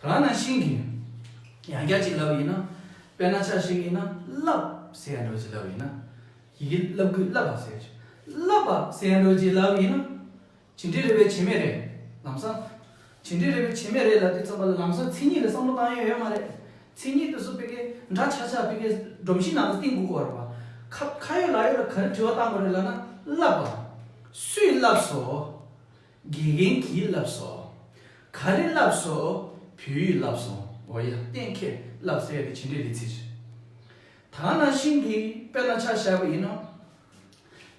རེད། དེ་ནང་བཞིན་གྱི། ཡང་བསྐྱར་ཅིག་ལབ་པ་ཡིན་ན། དཔེར་ན་ཆ་བཞག་ཡིན་ན། བསླབ་ཟེར་ཡ་འདྲ་ཅིག་ལབ་པ་ཡིན་ན། ཡི་གེ་བསླབ་དགོས། བསླབ་པ་ཟེར་ཡ་ཅིག་བསླབ་པ་ཟེར་ཡ་འདྲ་ཅིག་ལབ་པ་ཡིན་ན། བྱེད་འབྲེལ་རེད་པས། བྱེད་མེད་རེད། ལམ་སང་། བྱེད་འབྲེལ་རེད་པས། བྱེད་མེད་རེད་ལབ་དུས་ཙམ་པ་ལ་ལམ་སང་མཚན་ཉིད་ལ་བསམ་བློ་བཏང་ཡ་ཡོད་མ་རེད། མཚན་ཉིད་དེ་ཚོ་ཕ་གི་འདྲ་ཆགས་ཆགས། ཕ་གི་སྒྲོམ་གཞི་ནང་ལ་བསྟན་དགོས་ཀྱི་ཡོད་རེད་པ། ཁ་ཁ་ཡོད་ལག་ཡོད་ལ་ག་རེ་དྲི་བ་བཏང་དགོས་རེད་ལབ་ན། བསླབ་པ། སུས་བསླབས་སོང་། དགེ་རྒན་གྱིས་བསླབས་སོང་། ག་རེ་བསླབས་སོང་། བོད་ཡིག་བསླབས་སོང་། འོ་ཡ། གཏན་འཁེལ། བསླབ་ཟེར་ཡ་དེ་བྱེད་འབྲེལ་ལས་ཚིག་རེད། དེ་ནང་བཞིན་གྱི་དཔེར་ན་ཆ་བཞག་པ་ཡིན་ན།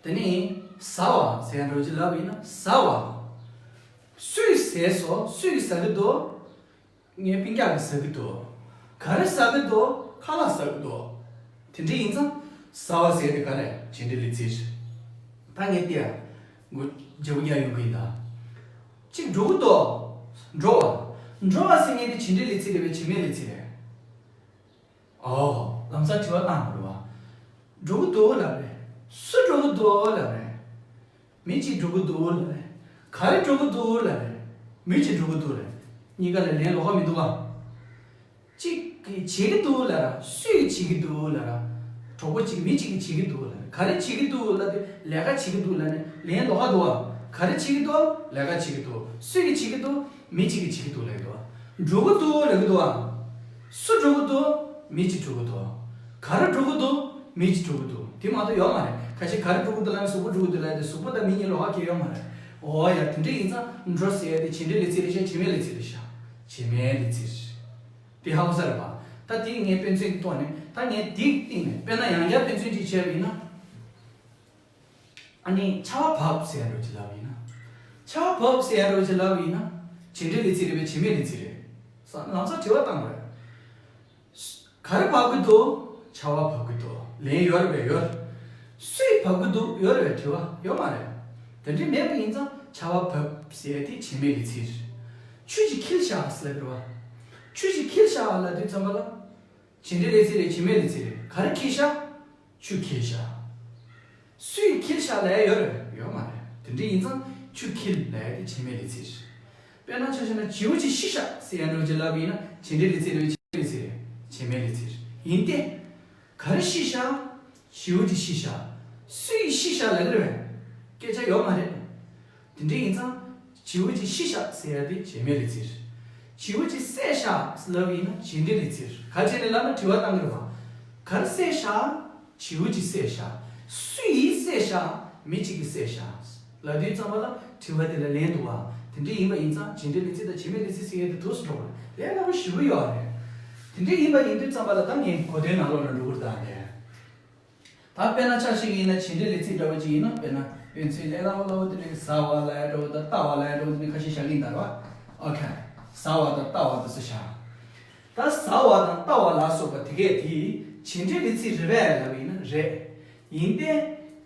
དེ་ནས་ཟ་བ་ཟེར་ཡ་འདྲ་ཅིག་ལབ་པ་ཡིན་ན། ཟ་བ། སུས་ཟས་སོང་། སུས་ཟ་གི་འདུག་ངའི་སྤུན་ཀྱག་གིས་ཟ་གི་འདུག་ག་རེ་ཟ་གི་འདུག་ཁ་ལག་ཟ་གི་འདུག་དེ་འདྲ་ཡིན་ཙང་། ཟ་བ་ཟེར་དེ་ག་རེ། བྱེད་འབྲེལ་ལས་ཚིག་རེད། ད་ངས་བལྟས་ཡ། མགོ་བརྗེ་པོ་རྒྱག་ཡོང་གི་ཡིན་ད། གཅིག་འགྲོ་གི་འདུག་འགྲོ་བ། འགྲོ་བ་ཟེར་མཁན་དེ་བྱེད་འབྲེལ་ལས་ཚིག་རེད་པས། བྱེད་མེད་ལས་ཚིག་རེད། ཨོ། ལམ་སང་དྲི་བ་བཏང་དགོས་རེད་བ། འགྲོ་གི་འདུག་ལབ་རེད། སུ་འགྲོ་གི་འདུག་ལབ་རེད། མི་གཅིག་འགྲོ་གི་འདུག་ལབ་རེད། ག་རེ་འགྲོ་གི་འདུག་ལབ་རེད། མི་གཅིག་འགྲོ་གི་འདུག་ལབ་རེད། གཉིས་ཀ་ལ་ལན་ལོགས་ཀ་མི་འདུག་ག་གཅིག་གིས་བྱེད་ཀྱི་འདུག་ལབ་ར། སུས་བྱེད་ཀྱི་འདུག་ལབ་ར། གྲོགས་པོ་གཅིག་མི་གཅིག་གིས་བྱེད་ཀྱི་འདུག་ལབ་ར། ག་རེ་བྱེད་ཀྱི་འདུག་ལབ་དུས་ལས་ཀ་བྱེད་ཀྱི་འདུག་ལབ་ནས་ལན་ལོགས་ཀ་འདུག་ག་ག་རེ་བྱེད་ཀྱི་འདུག་ལས་ཀ་བྱེད་ཀྱི་འདུག་སུས་ཀྱིས་བྱེད་ཀྱི་འདུག་མི་གཅིག་གིས་བྱེད་ཀྱི་འདུག་ལབ་ཀྱི་འདུག་འགྲོ་གི་འདུག་ལབ་ཀྱི་འདུག་ག་སུ་འགྲོ་གི་འདུག་མི་གཅིག་འགྲོ་གི་འདུག་ག་རེ་འགྲོ་གི་འདུག་མི་གཅིག་འགྲོ་གི་འདུག་དེ་མ་གཏོགས་ཡོད་མ་རེད། ཁ་ཤས་ག་རེ་འགྲོ་གི་འདུག་ལབ་ན་གཟུགས་པོ་འགྲོ་གི་འདུག་ལབ་དེ་གཟུགས་པོ་དང་མི་གཉིས་ལོགས་ཀ་གང་ཡང་ཡོད་མ་རེད། འོ་ཡ། དེ་འདྲ་ཡིན་ཙང་འགྲོ་ཟེར་ཡ་དེ་བྱེད་མེད་ལས་ཚིག་རེད་ཤག་བྱེད་མེད་ལས་ཚིག་རེད་ཤག་བྱེད་མེད་ལས་ཚིག་རེད། དེ་ཧ་གོ་ས་རེད་པ། ད་དེ་ངས་དཔེ་མཚོན་གྱི་ཐོག་ནས། ད་ངས་དེའི་སྟེང་ནས་དཔེར་ན་ཡང་བསྐྱར་དཔེ་མཚོན་ཅིག་བྱས་པ་ཡིན་ན། ཨ་ནི་ཆར་པ་བབས་ཟེར་ཡ་འདྲ་ཅིག་ལབ་པ་ཡིན་ན། ཆར་པ་བབས་ཟེར་ཡ་འདྲ་ཅིག་ལབ་པ་ཡིན་ན། བྱེད་འབྲེལ་ལས་ཚིག་རེད་པས་བྱེད་མེད་ལས་ཚིག་རེད། ས་ལམ་སང་དྲི་བ་བཏང་དགོས་རེད། ག་རེ་བབས་ཀྱི་འདུག་ཆར་པ་བབས་ཀྱི་འདུག་ལན་ཡོད་རེད་པས་ཡོད། སུས་བབས་ཀྱི་འདུག་ཡོད་རེད་པས་དྲི་བ་ཡོད་མ་རེད། དེ་འདྲ་མེད་པ་ཡིན་ཙང་ཆར་པ་བབས་ཟེར་ཡ་དེ་བྱེད་མེད་ལས་ཚིག་རེད། ཆུ་ཞིག་འཁྱིལ་བཞག་ཟེར་ལབ་ཀྱི་རེད་པ། ཆུ་ཞིག་འཁྱིལ་བཞག་ལབ་དུས་ཙམ་པ་ལ། བྱེད་འབྲེལ་ལས་ཚིག་རེད་བྱེད་མེད་ལས་ཚིག་རེད། ག་རེ་འཁྱིལ་བཞག་ཆུ་འཁྱིལ་བཞག་སུས་འཁྱིལ་བཞག་ལབ་ཡ་ཡོད་རེད་པས་ཡོད་མ་རེད། དེ་འདྲ་ཡིན་ཙང་ཆུ་འཁྱིལ་ལབ་ཡ་དེ་བྱེད་མེད་ལས་ཚིག་རེད། དཔེར་ན་ཆ་བཞག་ན་བྱིའུ་གཅིག་ཤི་བཞག་ཟེར་ཡ་འདྲ་ཅིག་ལབ་པ་ཡིན་ན་བྱེད་འབྲེལ་ལས་ཚིག་རེད་བྱེད་མེད་ལས་ཚིག་རེད། བྱེད་མེད་ལས་ཚིག་རེད། ཡིན་ཏེ། ག་རེ་ཤི་བཞག་བྱིའུ་གཅིག་ཤི་བཞག་སུས་ཤི་བཞག་ལབ་ཀྱི་རེད་པས། སྐད་ཆ་ཡོད་མ་རེད། དེ་འདྲ་ཡིན་ཙང་། བྱིའུ་གཅིག་ཤི་བཞག་ཟེར་ཡ་དེ་བྱེད་མེད་ལས་ཚིག་རེད། བྱིའུ་གཅིག་བསད་བཞག་ལབ་པ་ཡིན་ན་བྱེད་འབྲེལ་ལས་ཚིག་རེད། ག་བྱས་ནས་ལབ་ན་དྲི་བ་བཏང་གི་རེད་པ། ག་རེ་བསད་བཞག་བྱིའུ་གཅིག་བསད་བཞག་སུ་ཡིས་བསད་བཞག་མི་གཅིག་གིས་བསད་བཞག་ལབ་དུས་ཙམ་པ་ལ་དྲི་བ་དེ་ལ་ལན་འདུག་ག་དེ་འདྲ་ཡིན་པ་ཡིན་ཙང་བྱེད་འབྲེལ་ལས་ཚིག་དང་བྱེད་མེད་ལས་ཚིག་ཟེར་ཡ་དེ་འདུག་སེ་འགྲོ་གི་རེད། ལས་སླ་པོ་ཞེ་པོ་ཡོད་རེད། དེ་འདྲ་ཡིན་པ་ཡིན་དུས་ཙམ་པ་ལ་ད་ངས་གོ་དོན་ནང་ལོགས་ལ་འགྲོ་གི་རེད་ད་ལས། ད་དཔེར་ན་ཆ་བཞག་གི་ཡིན་ན་བྱེད་འབྲེལ་ལས་ཚིག་འདྲ་བོ་ཅིག་ཡིན་ན། དཔེར་ན་དཔེ་མཚོན་ལས་སླ་བོ་སླ་བོ་དེ་འདྲ་ཟ་བ་ལབ་ཡ་འདྲ་བོ་དང་ལྟ་བ་ལབ་ཡ་འདྲ་བོ་དེ་འདྲ་ཁ་ཤས་བཞག་གི་ཡིན་ད་རེད་པ། ཨོ་ཁེ། ཟ་བ་དང་ལྟ་བ་དེ་ཚོ་བཞག་ད་ཟ་བ་དང་ལྟ་བ་ལ་སོགས་པ་དེ་གས་དེ་བྱེད་འབྲེལ་ལས་ཚིག་རེད་པས་ལབ་ཡིན་ན་རེད། ཡིན་ཏེ།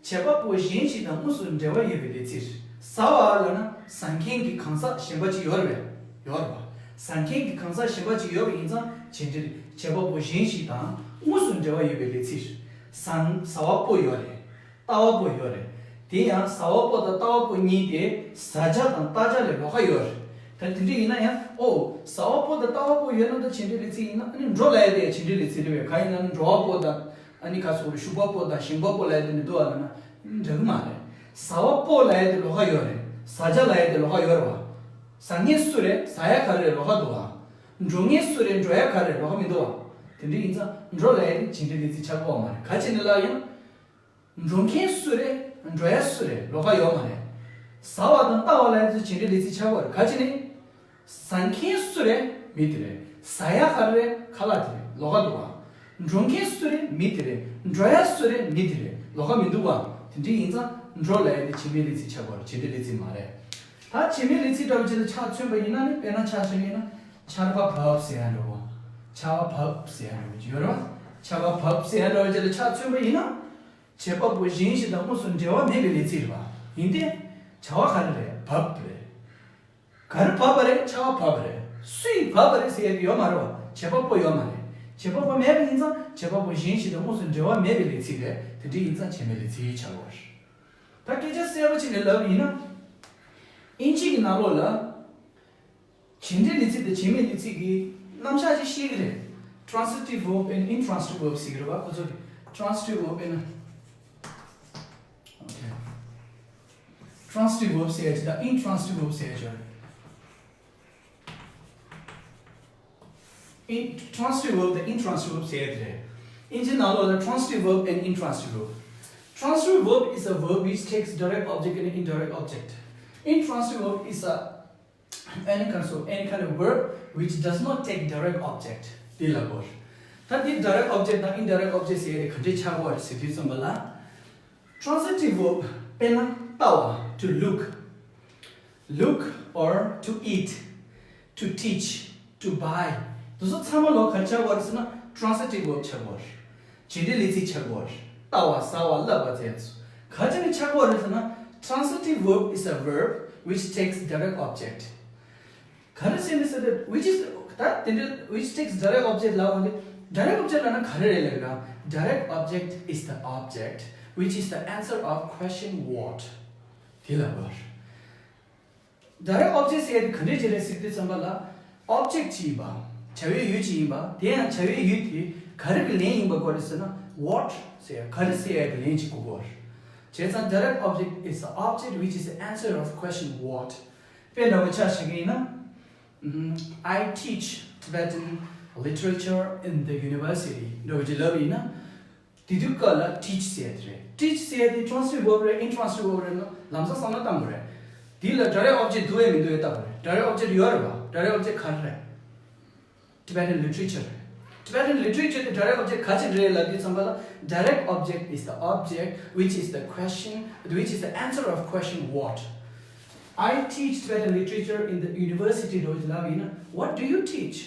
བྱེད་པ་པོ་གཞན་ཞིག་དང་དངོས་སུ་འབྲེལ་བ་ཡོད་པའི་ལས་ཚིག་ཟ་བ་ལབ་ན་ཟ་མཁན་གྱི་གང་ཟག་གཞན་པ་ཅིག་ཡོད་རེད་པས། ཡོད་རེད་པ། ཟ་མཁན་གྱི་གང་ཟག་གཞན་པ་ཅིག་ཡོད་པ་ཡིན་ཙང་བྱེད་འབྲེལ་བྱེད་པ་པོ་གཞན་ཞིག་དང་དངོས་སུ་འབྲེལ་བ་ཡོད་པའི་ལས་ཚིག་ཟ་ཟ་བ་པོ་ཡོད་རེད། ལྟ་བ་པོ་ཡོད་རེད། དེ་ཡང་ཟ་བ་པོ་དང་ལྟ་བ་པོ་གཉིས་དེ་ཟ་བྱ་དང་ལྟ་བྱ་ལས་ལོགས་ཀ་ཡོད་རེད། ད་དེ་འདྲ་ཡིན་ན་ཡང་ཨོ། ཟ་བ་པོ་དང་ལྟ་བ་པོ་ཡོད་ན་ད་བྱེད་འབྲེལ་ལས་ཚིག་ཡིན་ན་ཨ་ནི་འགྲོ་ལབ་ཡ་དེ་ཡང་བྱེད་འབྲེལ་ལས་ཚིག་རེད་པས། གང་ཡིན་ན་འགྲོ་བ་པོ་དང་ཨ་ནི་ག་སོགས་རེད། ཞུགས་པ་པོ་དང་བཞེངས་པ་པོ་ལབ་ཡ་དེ་མི་འདུག་ག་ལབ་ན་འགྲིག་གི་མ་རེད། ཟ་བ་པོ་ལབ་ཡ་དེ་ལོགས་ཀ་ཡོད་རེད། ཟ་བྱ་ལབ་ཡ་དེ་ལོགས་ཀ་ཡོད་རེད་པ། ཟ་མཁན་སུ་རེད། ཟ་ཡ་ག་རེ་རེད། ལོགས་ཀ་འདུག་ག་འགྲོ་མཁན་སུ་རེད། འགྲོ་ཡ་ག་རེ་རེད། ལོགས་ཀ་མི་འདུག་ག་དེ་འདྲ་ཡིན་ཙང་འགྲོ་ལབ་ཡ་དེ་བྱེད་འབྲེལ་ལས་ཚིག་ཆགས་ཀྱི་ཡོད་མ་རེད། ག་བྱས་ནས་ལབ་ཡིན། འགྲོ་མཁན་སུ་རེད། འགྲོ་ཡ་སུ་རེད། ལོགས་ཀ་ཡོད་མ་རེད། ཟ་བ་དང་ལྟ་བ་ལབ་ཡ་དེ་བྱེད་འབྲེལ་ལས་ཚིག་ཆགས་ཀྱི་ཡོད་རེད། ག་བྱས་ནས། ཟ་མཁན་སུ་རེད། མི་དེ་རེད། ཟ་ཡ་ག་རེ་རེད། ཁ་ལག་དེ་རེད། ལོགས་ཀ་འདུག་ག་འགྲོ་མཁན་སུ་རེད། མི་དེ་རེད། འགྲོ་ཡ་སུ་རེད། མི་དེ་རེད། ལོགས་ཀ་མི་འདུག་ག་དེ་འདྲ་ཡིན་ཙང་འགྲོ་ལབ་ཡ་དེ་བྱེད་འབྲེལ་ལས་ཚིག་ཆགས་ཀྱི་ཡོད་རེད། བྱེད་འབྲེལ་ལས་ཚིག་མ་རེད། ད་བྱེད་མེད་ལས་ཚིག་འདྲ་བོ་ཅིག་ལ་ཆ་མཚོན་པ་ཡིན་ན་ནི། དཔེར་ན་ཆ་བཞག་ཡིན་ན་ཆར་པ་བབས་ཟེར་ཡ་འདྲ་བོ། ཆར་པ་བབས་ཟེར་ཡ་འདྲ་བོ་ཅིག་ཡོད་རེད་པ། ཆར་པ་བབས་ཟེར་ཡ་འདྲ་བོ་ཅིག་ལ་ཆ་མཚོན་པ་ཡིན་ན། བྱེད་པ་པོ་གཞན་ཞིག་དང་དངོས་སུ་འབྲེལ་བ་མེད་པའི་ལས་ཚིག་རེད་པ། ཡིན་ཏེ། བྱ་བ་ག་རེ་རེད། བབས་རེད། ག་རེ་བབས་པ་རེད། ཆར་པ་བབས་པ་རེད། སུས་བབས་པ་རེད་ཟེར་ཡ་དེ་ཡོད་མ་རེད་པ། བྱེད་པ་པོ་ཡོད་མ་རེད། བྱེད་པ་པོ་མེད་པ་ཡིན་ཙང་བྱེད་པ་པོ་གཞན་ཞིག་དང་དངོས་སུ་འབྲེལ་བ་མེད་པའི་ལས་ཚིག་རེད། དེ་འདྲ་ཡིན་ཙང་བྱེད་མེད་ལས་ཚིག་ཆགས་ཀྱི་ཡོད་རེད། ད་སྐད་ཆ་གསལ་པོ་བྱས་ནས་ལབ་ཡིན་ན། དབྱིན་ཇི་གི་ནང་ལོགས་ལ། བྱེད་འབྲེལ་ལས་ཚིག་དང་བྱེད་མེད་ལས་ཚིག་གི་རྣམ་གཞག་ཅིག་ཤེས་ཀྱི་རེད། Transitive verb and intransitive verb ཟེར་གྱི་རེད་པ། ཁོ་ཚོ་གི་transitive verb and okay transitive verb ཟེར་ཡ་ཅིག་དང་intransitive verb ཟེར་ཡ་ཅིག་ཡོད་རེད། In- transitive verb དང་intransitive verb ཟེར་ཡ་དེ་རེད། དབྱིན་ཇི་ནང་ལོགས་ལ་transitive verb and intransitive verb. Transitive verb is a verb which takes direct object and indirect object. Intransitive verb is a any kind of any kind of verb which does not take direct object. དེ་ལབ་དགོས། ད་འདི་direct object དང་indirect object ཟེར་ཡ་དེ་ག་འདྲས་ཆགས་ཀྱི་ཡོད་རེད་ཟེར་དུས་ཙམ་པ་ལ། Transitive verb དཔེར་ན་ལྟ་བ། to look, look or to eat, to teach, to buy. དེ་ཚོ་ཚང་མ་ལོགས་ག་རེ་ཆགས་ཀྱི་ཡོད་རེད་ཟེར་ན་transitive verb ཆགས་ཀྱི་ཡོད་རེད། བྱེད་འབྲེལ་ལས་ཚིག་ཆགས་ཀྱི་ཡོད་རེད། ལྟ་བ། ཟ་བ། བསླབ་པ་བཅས་སོ། ག་ཅི་ནས་ཆགས་ཀྱི་ཡོད་རེད་ཟེར་ན། Transitive verb is a verb which takes direct object. ག་རེ་ཟེར་ནས་ཟེར་ཏེ། which is ད་དེ་འདྲ་which takes direct object ལབ་འོང་དེ། direct object ལབ་ན་ག་རེ་རེད་ལབ་ན། Direct object is the object which is the answer of question what དེ་ལབ་པ་རེད། Direct object ཟེར་ཡ་དེ་ག་འདྲས་ཅིག་རེད་ཟེར་དུས་ཙམ་པ་ལ། object ཅིག་ཡིན་པ། བྱ་བའི་ཡུལ་ཅིག་ཡིན་པ། དེ་ཡང་བྱ་བའི་ཡུལ་དེ་ག་རེ་གི་ལན་ཡིན་པ་དགོས་རེད་ཟེར་ན། what ཟེར་ཡ་ག་རེ་ཟེར་ཡ་གི་ལན་ཅིག་དགོས་ཀྱི་ཡོད་རེད། བྱས་ཙང་direct object is the object which is the answer of question what དཔེ་འདྲ་བོ་ཆ་བཞག་གི་ཡིན་ན། ཨམ། I teach Tibetan literature in the university འདྲ་བོ་ཅིག་ལབ་ཡིན་ན། དེ་དུས་སྐབས་ལ་teach ཟེར་ཡ་དེ་རེད། teach ཟེར་ཡ་དེ་transitive verb རེད། intransitive verb རེད་ན་ལམ་སང་བསམ་བློ་བཏང་དགོས་རེད། དེ་ལ་direct object འདུག་ཡ་མི་འདུག་ཡ་བལྟ་དགོས་རེད། direct object ཡོད་རེད་པ། direct object ག་རེ་རེད། Tibetan literature རེད། Tibetan literature དེ་direct object ག་ཅིག་རེད་ལབ་དུས་ཙམ་པ་ལ། direct object is the object which is the question, which is the answer of question what. I teach Tibetan literature in the university འདྲ་བོ་ཅིག་ལབ་ཡིན་ན། What do you teach?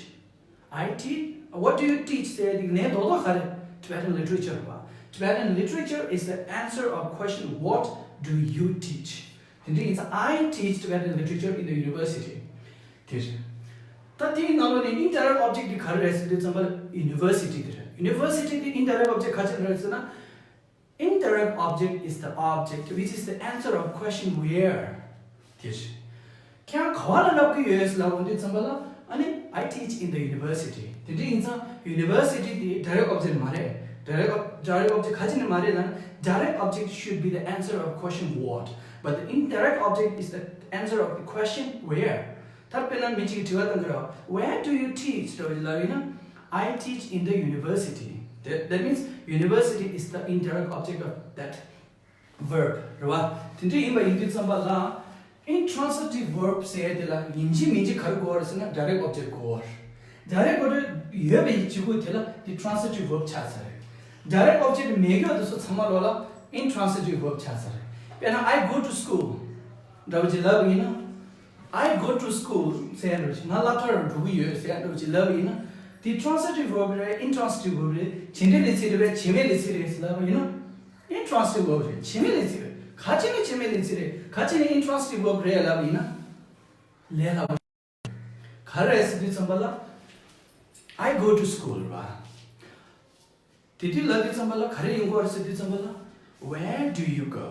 I teach. What do you teach ཟེར་ཡ་དེ་ལན་རྡོག་རྡོག་ག་རེ། Tibetan literature རེད་པ། Tibetan literature is the answer of question what do you teach. དེ་འདྲ་ཡིན་ཙང་། I teach Tibetan literature in the university དེ་རེད། ད་དེའི་ནང་ལོགས་ནས་indirect object དེ་ག་རེ་རེད་ཟེར་དུས་ཙམ་པ་ལ་university དེ་རེད། university དེ་indirect object ག་ཅིག་རེད་ཟེར་ན། Indirect object is the object which is the answer of question where དེ་རེད། ཁྱེད་རང་ག་བ་ལ་བསླབ་ཀྱི་ཡོད་ཟེར་ལབ་འོང་དུས་ཙམ་པ་ལ། ཨ་ནི། I teach in the university དེ་འདྲ་ཡིན་ཙང་། university དེ་direct object མ་རེད། direct ob- direct object ག་ཅིག་ནས་མ་རེད་ལབ་ན། direct object should be the answer of question what, but the indirect object is the answer of the question where. ད་དཔེར་ན་མི་གཅིག་གིས་དྲི་བ་བཏང་གི་རེད། Where do you teach འདྲ་བོ་ཅིག་ལབ་ཡིན་ན། I teach in the university. That, that means university is the indirect object of that verb རེད་བ། དེ་འདྲ་ཡིན་པ་ཡིན་དུས་ཙམ་པ་ལ། intransitive verb ཟེར་ཡ་དེ་ལ་ཡིན་གཅིག་མིན་གཅིག་ག་རེ་དགོས་རེད་ཟེར་ན། direct object དགོས་རེད། direct object ཡོད་པའི་གཅིག་པུ་དེ་ལ་དེ་transitive verb ཆགས་ཚར་རེད། direct object མེད་མཁན་དེ་ཚོ་ཚང་མ་ལོག་ལ་intransitive verb ཆགས་ཚར་རེད། དཔེར་ན། I go to school འདྲ་བོ་ཅིག་ལབ་ཡིན་ན། I go to school ཟེར་ཡ་འདྲ་བོ་ཅིག་ང་སློབ་གྲྭར་འགྲོ་གི་ཡོད་ཟེར་ཡ་འདྲ་བོ་ཅིག་ལབ་ཡིན་ན། དེ་transitive verb རེད། intransitive verb རེད། བྱེད་འབྲེལ་ལས་ཚིག་རེད་པས། བྱེད་མེད་ལས་ཚིག་རེད་ཟེར་ལབ་ཡིན་ན། intransitive verb རེད། བྱེད་མེད་ལས་ཚིག་རེད། ག་ཅི་ནས་བྱེད་མེད་ལས་ཚིག་རེད། ག་ཅི་ནས་intransitive verb རེད་ལབ་ཡིན་ན། ལས་སླ་པོ། ག་རེ་རེད་ཟེར་དུས་ཙམ་པ་ལ། I go to school རེད་བ། དེ་དུས་ལབ་དུས་ཙམ་པ་ལ་ག་རེ་ཡིན་དགོས་རེད་ཟེར་དུས་ཙམ་པ་ལ། Where do you go?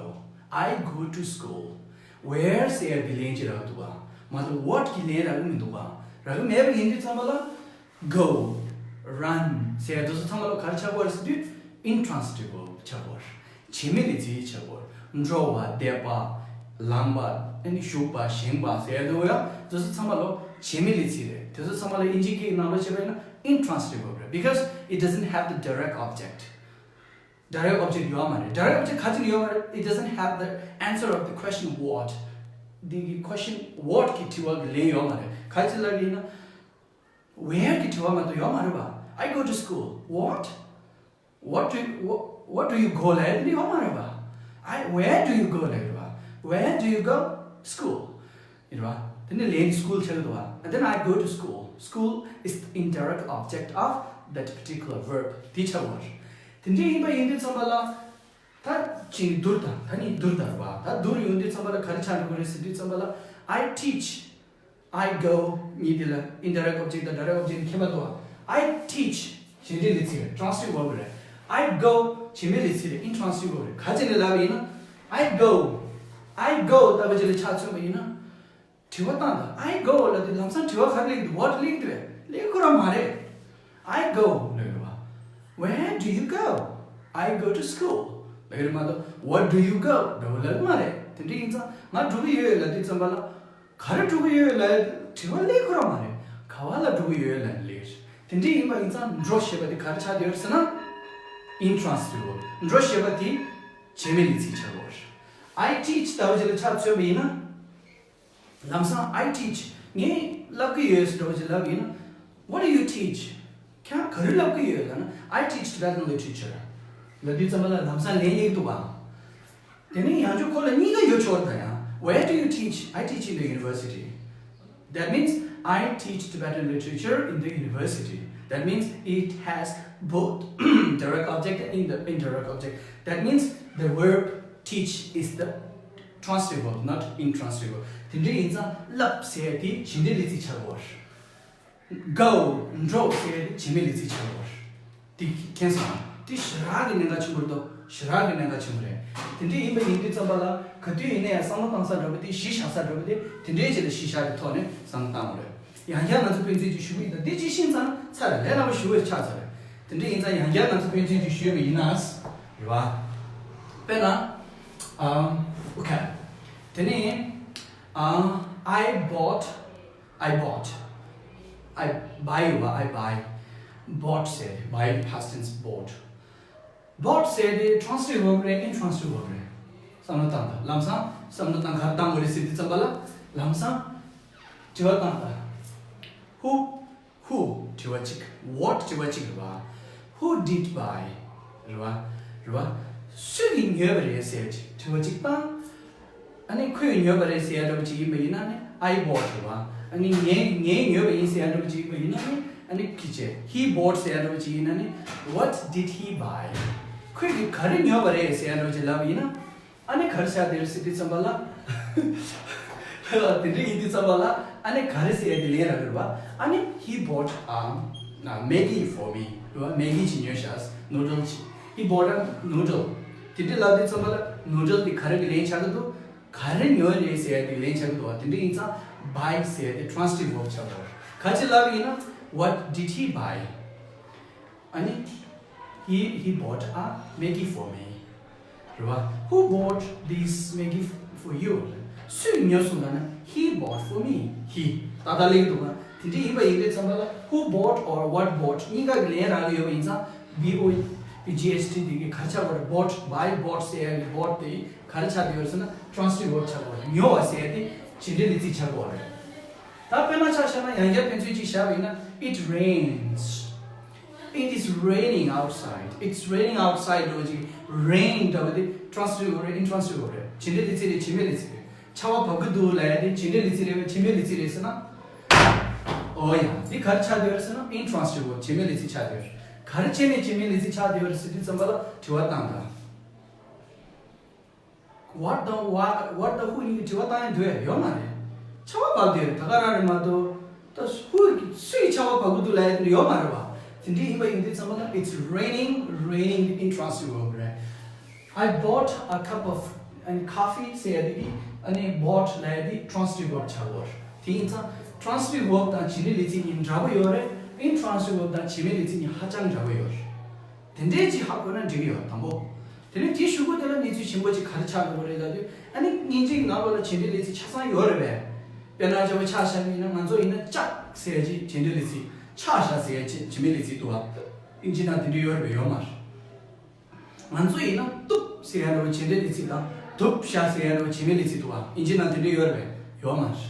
I go to school. Where ཟེར་ཡ་གི་ལན་ཅིག་རག་འདུག་ག་མ་གཏོགས་what གི་ལན་རག་གི་མི་འདུག་ག་རག་གི་མེད་པ་ཡིན་དུས་ཙམ་པ་ལ། Go, run ཟེར་ཡ་དེ་ཚོ་ཚང་མ་ལ་ག་རེ་ཆགས་ཀྱི་ཡོད་རེད་ཟེར་དུས། Intransitive verb ཆགས་ཀྱི་ཡོད་རེད། བྱེད་མེད་ལས་ཚིག་ཆགས་ཀྱི་ཡོད་རེད། འགྲོ་བ། བསྡད་པ། ལངས་པ། ཨ་ནི་བཞུགས་པ། བཞེངས་པ་ཟེར་ཡ་དེ་ཚོ་ཡང་དེ་ཚོ་ཚང་མ་ལ་བྱེད་མེད་ལས་ཚིག་རེད། དེ་ཚོ་ཚང་མ་ལ་དབྱིན་ཇིའི་སྐད་ནང་ལ་བྱས་པ་ཡིན་ན་intransitive verb རེད། Because it doesn't have the direct object. Direct object ཡོད་མ་རེད། direct object ག་ཅི་ནས་ཡོད་མ་རེད། It doesn't have the answer of the question what. འདི་གི་question what གི་དྲི་བ་གི་ལན་ཡོད་མ་རེད། ག་ཅི་ལབ་ཡིན་ན། Where གི་དྲི་བ་མ་གཏོགས་ཡོད་མ་རེད་པ། I go to school. What? What do you, what, what do you go ལབ་ཡ་དེ་ཡོད་མ་རེད་པ། I, where do you go ལབ་ཡོད་པ། Where do you go? School. ཡིན་པ། དེ་ནས་ལན་school ཆགས་འདུག་པ། And then I go to school. School is the indirect object of that particular verb. དེ་ཆགས་པ་རེད། དེ་འདྲ་ཡིན་པ་ཡིན་དུས་ཙམ་པ་ལ། ད་ཅིག་བསྡུར་དང་། ད་ནི་བསྡུར་དང་རེད་པ། ད་བསྡུར་ཡོང་དུས་ཙམ་པ་ལ་ག་རེ་ཆགས་འགྲོ་གི་རེད་ཟེར་དུས་ཙམ་པ་ལ། I teach. I go གཉིས་དེ་ལ་indirect object དང་direct object ཁྱད་པར་འདུག་པ། I teach བྱེད་འབྲེལ་ལས་ཚིག་རེད། transitive verb རེད། I go བྱེད་མེད་ལས་ཚིག་རེད། intransitive verb རེད། ག་ཅི་ནས་ལབ་པ་ཡིན་ན། I go. I go ལྟ་བུ་ཅིག་ལ་ཆ་མཚོན་པ་ཡིན་ན། དྲི་བ་བཏང་དང་། I go ལབ་དུས་ལམ་སང་དྲི་བ་ག་རེ་སླེབས་འདུག what སླེབས་འདུག་པས། སླེབས་ཁོ་རང་མ་རེད། I go ལབ་ཡོད་པ། Where do you go? I go to school ལབ་ཡོད་མ་གཏོགས། What do you go འདྲ་བོ་ལབ་མ་རེད། དེ་འདྲ་ཡིན་ཙང་ང་འགྲོ་གི་ཡོད་ལབ་དུས་ཙམ་པ་ལ། ག་རེ་འགྲོ་གི་ཡོད་ལབ་དྲི་བ་སླེབས་ཁོ་རང་མ་རེད། ག་བ་ལ་འགྲོ་གི་ཡོད་ལབ་སླེབས། དེ་འདྲ་ཡིན་པ་ཡིན་ཙང་འགྲོ་ཞེས་པ་དེ་ག་རེ་ཆགས་བསྡད་ཡོད་ཟེར་ན། intransitive འགྲོ་ཞེས་པ་དེ་བྱེད་མེད་ལས་ཚིག་ཆགས་ཡོད་རེད། I teach ལྟ་བུ་ཅིག་ལ་ཆ་མཚོན་པ་ཡིན་ན། ལམ་སང་I teach ངས་བསླབ་ཀྱི་ཡོད་ཟེར་འདྲ་བོ་ཅིག་ལབ་ཡིན་ན། What do you teach? ཁྱེད་རང་ག་རེ་བསླབ་ཀྱི་ཡོད་ལབ་ན། I teach Tibetan literature ལབ་དུས་ཙམ་པ་ལ་ལམ་སང་ལན་སླེབས་འདུག་པ། དེ་ནས་ཡང་ཅིག་ཁོ་ལ་གཉིས་ཀ་ཡོད་ཆོག་ད་ཡང་། Where do you teach? I teach in the university. That means I teach Tibetan literature in the university. That means it has both direct object and the indirect object. That means the verb teach is the transitive verb, not intransitive verb. དེ་འདྲ་ཡིན་ཙང་བསླབ་ཟེར་ཡ་དེ་བྱེད་འབྲེལ་ལས་ཚིག་ཆགས་ཡོད་རེད། Go འགྲོ་ཟེར་ཡ་དེ་བྱེད་མེད་ལས་ཚིག་ཆགས་ཡོད་རེད། དེ་མཁྱེན་སོང་ང་། དེ་ཞེ་དྲག་གི་གནད་འགག་ཆེན་པོ་རེད་དོ། ཞེ་དྲག་གི་གནད་འགག་ཆེན་པོ་རེད། དེ་འདྲ་ཡིན་པ་ཡིན་དུས་ཙམ་པ་ལ་ག་དུས་ཡིན་ན་ཡང་བསམ་བློ་བཏང་ས་འདྲ་པོ་དེ་གཞི་བཞག་ས་འདྲ་པོ་དེ་དེ་འདྲའི་ཆེད་ལ་གཞི་བཞག་གི་ཐོག་ནས་བསམ་བློ་བཏང་དགོས་རེད། ཡང་བསྐྱར་ང་ཚོ་ཕན་ཚུན་གྱི་ཞུ་གི་ཡིན་ད། འདི་ཅི་ཤེས་ཙང་ཚར་ལས་སླ་པོ་ཞུ་བའི་ཆགས་ཚར་རེད། དེ་འདྲ་ཡིན་ཙང་ཡང་བསྐྱར་ང་ཚོ་ཕན་ཚུན་གྱི་ཞུས་པ་ཡིན་ན། རེད་བ། དཔེར་ན། ཨམ། ཨོ་ཁེ། དེ་ནས། ཨ། I bought. I bought. I buy. རེད་བ། I buy. Bought ཟེར་ཏེ། Buy past tense bought. Bought ཟེར་ཏེ་transitive verb རེད། Intransitive verb རེད། བསམ་བློ་བཏང་དང་། ལམ་སང་བསམ་བློ་བཏང་། ག་རེ་བཏང་དགོས་རེད་ཟེར་དུས་ཙམ་པ་ལ་ལམ་སང་དྲི་བ་བཏང་དང་། Who? Who དྲི་བ་གཅིག What དྲི་བ་གཅིག་རེད་བ། Who did buy? རེད་བ། རེད་བ། སུ་གིས་ཉོས་པ་རེད་ཟེར་དྲི་བ་གཅིག་བཏང་། ཨ་ནི་ཁོས་ཉོས་པ་རེད་ཟེར་ཡ་འདྲ་པོ་ཅིག་ཡིན་པ་ཡིན་ན་ནི། I bought རེད་བ། ཨ་ནི་ངས་ངས་ཉོས་པ་ཡིན་ཟེར་ཡ་འདྲ་པོ་ཅིག་ཡིན་པ་ཡིན་ན་ནི། ཨ་ནི་ཁི་ཆེ། He bought ཟེར་ཡ་འདྲ་པོ་ཅིག་ཡིན་ན་ནི། What did he buy? ཁོས་གིས་ག་རེ་ཉོས་པ་རེད་ཟེར་ཡ་འདྲ་པོ་ཅིག་ལབ་པ་ཡིན་ན། ཨ་ནི་ག་རེ་ཆགས་བསྡད་ཡོད་ཟེར་དུས་ཙམ་པ་ལ། དེ་འདྲ་ཡིན་དུས་ཙམ་པ་ལ་ཨ་ནི་ག་རེ་ཟེར་ཡ་དེ་ལེན་རག་གི་རེད་བ། ཨ་ནི། He bought a Maggi for me. རེད་བ། Maggi ཅིག་ཉོས་ཤག Noodle ཅིག He bought a noodle. དེ་འདྲ་ལབ་དུས་ཙམ་པ་ལ་noodle དེ་ག་རེ་གི་ལན་ཆགས་ཀྱི་འདུག་ག་རེ་ཉོས་རེད་ཟེར་ཡ་དེ་ལན་ཆགས་ཀྱི་འདུག་བ། དེ་འདྲ་ཡིན་ཙང་buy ཟེར་ཡ་དེ་transitive verb ཆགས་འགྲོ། ག་ཅི་ལབ་ཡིན་ན། What did he buy? ཨ་ནི། He, he bought a Maggi for me. རེད་བ། Who bought this Maggi for you? སུས་ཉོས་སོང་ལབ་ན། He bought for me. He. ཏག་ཏག་ལེགས་འདུག་ག་དེ་འདྲ་ཡིན་པ་ཡིན་དུས་ཙམ་པ་ལ། Who bought or what bought གཉིས་ཀ་གི་ལན་རག་གི་ཡོད་པ་ཡིན་ཙང་། B O T G H T དེ་གི་ག་རེ་ཆགས་དགོས་རེད། Bought, buy, bought ཟེར་ཡ་གི་bought དེ་ག་རེ་ཆགས་བསྡད་ཡོད་རེད་ཟེར་ན། transitive verb ཆགས་དགོས་རེད། ཉོ་བ་ཟེར་ཡ་དེ་བྱེད་འབྲེལ་ལས་ཚིག་ཆགས་དགོས་རེད། ད་དཔེར་ན་ཆ་བཞག་ན། ཡང་བསྐྱར་ཕན་ཚུན་གཅིག་བཞག་པ་ཡིན་ན། It rains. It is raining outside. It's raining outside འདྲ་པོ་ཅིག rain འདྲ་པོ་དེ་transitive རེད། Intransitive རེད། བྱེད་འབྲེལ་ལས་ཚིག་རེད། བྱེད་མེད་ལས་ཚིག་རེད། ཆར་པ་བབས་ཀྱི་འདུག་ལབ་ཡ་དེ་བྱེད་འབྲེལ་ལས་ཚིག་རེད་པས། བྱེད་མེད་ལས་ཚིག་རེད་ཟེར་ན། ཨོ་ཡ། འདི་ག་རེ་ཆགས་བསྡད་ཡོད་རེད་ཟེར་ན། Intransitive རེད། བྱེད་མེད་ལས་ཚིག་ཆགས་བསྡད་ཡོད་རེད། ག་རེ་བྱས་ནས་བྱེད་མེད་ལས་ཚིག་ཆགས་བསྡད་ཡོད་རེད་ཟེར་དུས་ཙམ་པ་ལ་དྲི་བ་བཏང་དང་། What the what, what the who གཉིས་ཀྱིས་དྲི་བ་བཏང་ཡ་འདུག་ཡ་ཡོད་མ་རེད། ཆར་པ་བབས་བསྡད་ཡོད་རེད། ད་ག་རང་རེད་མ་གཏོགས། ད་who གིས་སུ་ཡིས་ཆར་པ་བབས་ཀྱི་འདུག་ལབ་ཡ་དེ་འདྲ་ཡོད་མ་རེད་བ། དེ་འདྲ་ཡིན་པ་ཡིན་དུས་ཙམ་པ་ལ། It's raining, raining འདི་intransitive verb རེད། I bought a cup of, ཨ་ནི་coffee ཟེར་ཡ་དེ་གི་ཨ་ནི་bought ལབ་ཡ་དེ་transitive verb ཆགས་ཡོད་རེད། དེ་ཡིན་ཙང་transitive verb དང་བྱེད་འབྲེལ་ལས་ཚིག་གཉིས་འདྲ་པོ་ཡོད་རེད། Intransitive verb དང་བྱེད་མེད་ལས་ཚིག་གཉིས་ཧ་ཅང་འདྲ་པོ་ཡོད་རེད། དེ་འདྲས་ཅིག་ཧ་གོ་ན་འགྲིག་གི་ཡོད། དང་པོ། དེ་ནས་དེའི་གཞུག་གུ་དེ་ལ་གནས་ཚུལ་ཆེན་པོ་ཅིག་ག་རེ་ཆགས་འགྲོ་གི་རེད་ལབ་དུས། ཨ་ནི་དབྱིན་ཇིའི་ནང་ལོགས་ལ་བྱེད་འབྲེལ་ལས་ཚིག་ཆ་ཚང་ཡོད་རེད་པས། དཔེར་ན་ཆ་བཞག་ན་ང་ཚོ་ཡིན་ན་ལྕགས་ཟེར་ཡ་ཅིག་བྱེད་འབྲེལ་ལས་ཚིག་ཆགས་བཞག་ཟེར་ཡ་ཅིག་བྱེད་མེད་ལས་ཚིག་འདུག་བ། དབྱིན་ཇི་ནང་དེ་འདྲ་ཡོད་རེད་པས། ཡོད་མ་རེད། ང་ཚོ་ཡིན་ན་གཏུབ་ཟེར་ཡ་འདྲ་བོ་བྱེད་འབྲེལ་ལས་ཚིག་དང་། གཏུབ་བཞག་ཟེར་ཡ་འདྲ་བོ་བྱེད་མེད་ལས་ཚིག་འདུག་བ། དབྱིན་ཇི་ནང་དེ་འདྲ་ཡོད་རེད་པས། ཡོད་མ་རེད།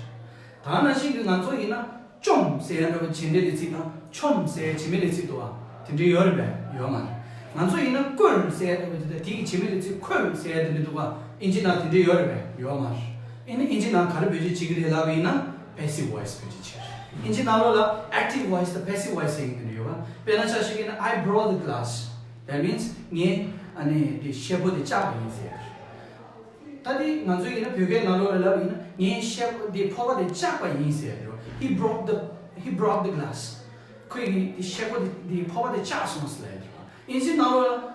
ད་ནང་བཞིན་གྱི་ང་ཚོ་ཡིན་ན་བཅོམ་ཟེར་ཡ་འདྲ་བོ་བྱེད་འབྲེལ་ལས་ཚིག་དང་། ཆོམ་ཟེར་ཡ་བྱེད་མེད་ལས་ཚིག་འདུག་བ། དེ་འདྲ་ཡོད་རེད་པས། ཡོད་མ་རེད། ང་ཚོ་ཡིན་ན་བཀོལ་ཟེར་ཡ་འདྲ་བོ་དེ་དང་། དེ་གི་བྱེད་མེད་ལས་ཚིག་ཁོལ་ཟེར་ཡ་དེ་འདྲ་འདུག་བ། དབྱིན་ཇི་ནང་དེ་འདྲ་ཡོད་རེད་པས། ཡོད་མ་རེད། ཨ་ནི་དབྱིན་ཇི་ནང་ག་རེ་བེད་སྤྱོད་བྱེད་ཀྱི་རེད་ལབ་པ་ཡིན་ན། passive voice བེད་སྤྱོད་བྱེད་ཀྱི་རེད། དབྱིན་ཇི་ནང་ལོགས་ལ་active voice དང་passive voice ཟེར་མཁན་དེ་འདྲ་ཡོད་པ། དཔེར་ན་ཆ་བཞག་གི་ཡིན་ན། I broke the glass. That means ངས་ཨ་ནི་དེ་ཤེལ་སྒོ་དེ་བཅག་པ་ཡིན་ཟེར། ད་དེ་ང་ཚོའི་ཡིན་ན་བོད་སྐད་ནང་ལོགས་ལ་ལབ་ཡིན་ན། ངས་ཤེལ་སྒོ་དེ་ཕོར་པ་དེ་བཅག་པ་ཡིན་ཟེར་རེད། He broke the, he broke the glass. ཁོས་ཀྱིས་དེ་ཤེལ་སྒོ་དེ་དེ་ཕོར་པ་དེ་བཅག་སོང་ཟེར་ལབ་ཡོད་རེད། དབྱིན་ཇི་ནང་ལོགས་ལ་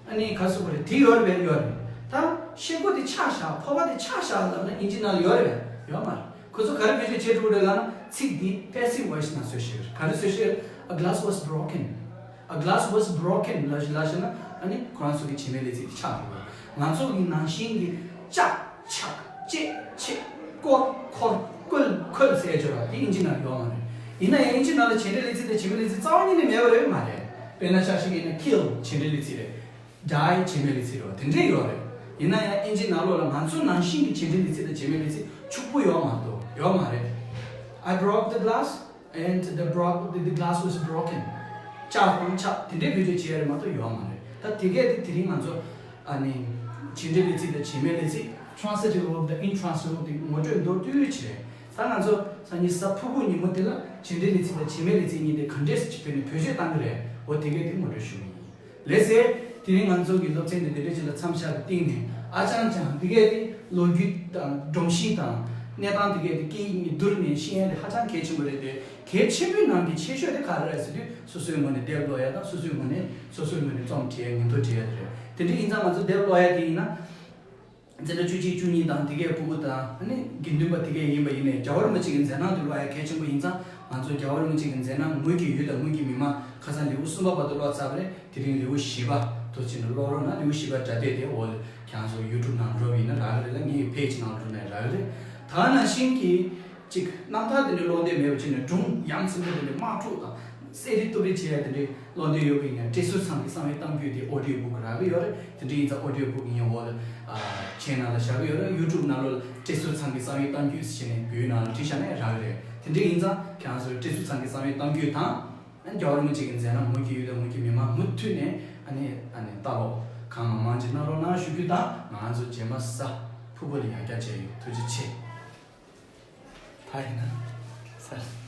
ཨ་ནི་ག་རེ་ཟེར་དགོས་རེད། དེ་ཡོད་རེད་པས། ཡོད་རེད། ད་ཤེལ་སྒོ་དེ་བཅག་བཞག་ཕོར་པ་དེ་བཅག་བཞག་ལབ་ན་དབྱིན་ཇི་ནང་ལ་ཡོད་རེད་པས། ཡོད་མ་རེད། ཁོ་ཚོ་ག་རེ་བེད་སྤྱོད་བྱེད་འགྲོ་གི་རེད་ལབ་ན། ཚིག་འདི་passive voice ནང་བཟོས་བཞག་ཡོད་རེད། ག་རེ་བཟོས་བཞག་ཡོད་རེད། A glass was broken. A glass was broken ལབ་ལབ་བཞག་ན། ཨ་ནི་ཁོ་རང་ཚོ་གི་བྱེད་མེད་ལས་ཚིག་དེ་ཆགས་འགྲོ་གི་རེད། ང་ཚོ་གི་ནང་བཞིན་གྱི་བཅག་བཅག་བཅད་བཅད་བཀོལ་འཁོལ་བཀོལ་འཁོལ་ཟེར་ཡ་ཅིག་ཡོད་རེད་པ། དེ་དབྱིན་ཇི་ནང་ཡོད་མ་རེད། ཡིན་ན་ཡང་དབྱིན་ཇི་ནང་ལ་བྱེད་འབྲེལ་ལས་ཚིག་དང་བྱེད་མེད་ལས་ཚིག་རྩ་བ་ཉིད་ནས་མེད་པ་རེད་མ་རེད། དཔེར་ན་ཆ་བཞག་གི་ཡིན་ན། kill བྱེད་འབྲེལ་ལས་ཚིག་རེད། die བྱེད་མེད་ལས་ཚིག་རེད་པ། དེ་འདྲས་ཡོད་རེད། ཡིན་ན་ཡང་དབྱིན་ཇི་ནང་ལོགས་ལ་ང་ཚོ་ནང་བཞིན་གྱི་བྱེད་འབྲེལ་ལས་ཚིག་དང་བྱེད་མེད་ལས་ཚིག་ཕྱུག་པོ་ཡོད་མ་གཏོགས། ཡོད་མ་རེད། I broke the glass and the broke, the, the glass was broken. བཅག་དང་ཆག་དེ་འདྲས་བེད་སྤྱོད་བྱེད་ཡ་རེད་མ་གཏོགས་ཡོད་མ་རེད། ད་དེ་གས་དེ་དེ་རིང་ང་ཚོ་ཨ་ནི་བྱེད་འབྲེལ་ལས་ཚིག་དང་བྱེད་མེད་ལས་ཚིག transitive verb དང་intransitive verb དེ་ངོ་སྤྲོད་མདོར་བསྡུས་ཅིག་རེད། ད་ང་ཚོ་སང་ཉིན་གཟའ་ཕུར་བུ་ཉིན་མོ་དེ་ལ་བྱེད་འབྲེལ་ལས་ཚིག་དང་བྱེད་མེད་ལས་ཚིག་གཉིས་དེ་ག་འདྲས་ཅིག་བོད་ནས་བེད་སྤྱོད་བཏང་གི་རེད། འོ་དེ་གས་དེ་ངོ་སྤྲོད་ཞུ་གི་ཡིན། ལགས་སེ། དེ་རིང་ང་ཚོ་གི་སློབ་ཚན་འདི་འདི་འདྲ་ཅིག་ལ་མཚམས་བཞག་གི་སྟེང་ནས། ཨ་ཅང་ཅང་འདི་གས་དེ་ལོ་རྒྱུས་དང་སྒྲོམ་གཞི་དང་གནས་སྟངས་འདི་གས་དེ་སྐད་ཡིག་གཉིས་བསྡུར་ནས་ཤེས་ཡ་དེ་ཧ་ཅང་གལ་ཆེན་པོ་རེད་དེ། གལ་ཆེན་པོའི་ནང་གི་ཆེ་ཤོས་དེ་ག་རེ་རེད་ཟེར་དུས། སོ་སོའི་ངོས་ནས་དེབ་ཀློག་ཡ་དང་། སོ་སོའི་ངོས་ནས་སོ་སོའི་ངོས་ནས་རྩོམ་བྲིས་ཡ། ཉིན་ཐོ་བྲིས་ཡ་དེ་རེད། དེ་འདྲ་ཡིན་ཙང་ང་ཚོ་དེབ་ཀློག་ཡ་དེ་ཡིན་ན། འཛིན་གྲྭ་བཅུ་གཅིག་བཅུ་གཉིས་དང་དེ་གའི་ཕྲུ་གུ་དང་། ཨ་ནི་དགེ་འདུན་པ་དེ་གའི་ཡིན་པ་ཡིན་ནའི། རྒྱལ་བ་རིན་པོ་ཆེ་གི་མཛད་རྣམ་དེ་ཀློག་ཡ་གལ་ཆེན་པོ་ཡིན་ཙང་། ང་ཚོ་རྒྱལ་བ་རིན་པོ་ཆེ་གི་མཛད་རྣམ་ངོས་ཀྱི་ཡུལ་དང་ངོས་ཀྱི་མི་མང་། ཁ་སང་ལེའུ་གསུམ་པ་བར་དུ་ཀློག་ཚར་བ་རེད། དེ་རིང་ལེའུ་བཞི་པ་དེ་ཕྱིན་ནས་ཀློག་རོགས་གནང་། ལེའུ་བཞི་པ་སྒྲ་དེབ་དེ་འོག་ལ་ཁྱེད་རང་ཚོ་ཡུ་ཊུབ་ནང་འགྲོ་བ་ཡིན་ན་རག་གི་རེད་ལ། ངའི་པེ་ཇི་ནང་འགྲོ་ནའི་རག་གི་རེད། ད་ནང་བཞིན་གྱི་ཅིག་རྣམ་ཐར་དེ་འདྲའི་ཀློག་འདོད་མེད་པ་བྱས་ནས། སྒྲུང་ཡ་མཚན་པོ་དེ་འདྲའི་དམག་འཁྲུག་དང་གསེར་རི་གཏུབ་རི་བྱེད་ཡ་དེ་འདྲའི་ཀློག་འདོད་ཡོད་པ་ཡིན་ན། བཀྲས་ཟུར་ཚང་གི་གསང་བའི་གཏམ་རྒྱུད་དེ་ཨོ་ཌིའོ་བུག་རག་གི་ཡོད་རེད། དེ་འདྲ་ཡིན་ཙང་ཨོ་ཌིའོ་བུག་ངའི་འོག་ལ་ཨ་ཆེ་ནང་ལ་བཞག་གི་ཡོད་རེད། ཡུ་ཊུབ་ནང་ལོགས་ལ་བཀྲས་ཟུར་ཚང་གི་གསང་བའི་གཏམ་རྒྱུད་ཟེར་ནས་བོད་ཡིག་ནང་ལ་བྲིས་བཞག་ནའི་རག་གི་རེད། དེ་འདྲ་ཡིན་ཙང་ཁྱེད་རང་ཚོས་བཀྲས་ཟུར་ཚང་གི་གསང་བའི་གཏམ་རྒྱུད་དང་། ཨ་ནི་རྒྱལ་བ་རིན་པོ་ཆེ་གི་མཛད་རྣམ་ངོས་ཀྱི་ཡུལ་དང་ངོས་ཀྱི་མི་མང་མུ་མཐུད་ནས་ཨ་ནི་ཨ་ནི་ལྟ་རོགས་གང་མང་མང་ཅིག་གནང་རོགས་གནང་ཞུ་རྒྱུ་དང་། ང་ཚོ་རྗེས་མ་གཟའ་ཕུར་བུ་ལ་ཡང་བསྐྱར་མཇལ་ཡོང་། ཐུགས་རྗེ་ཆེ། ད་ཡིན་ན་ས།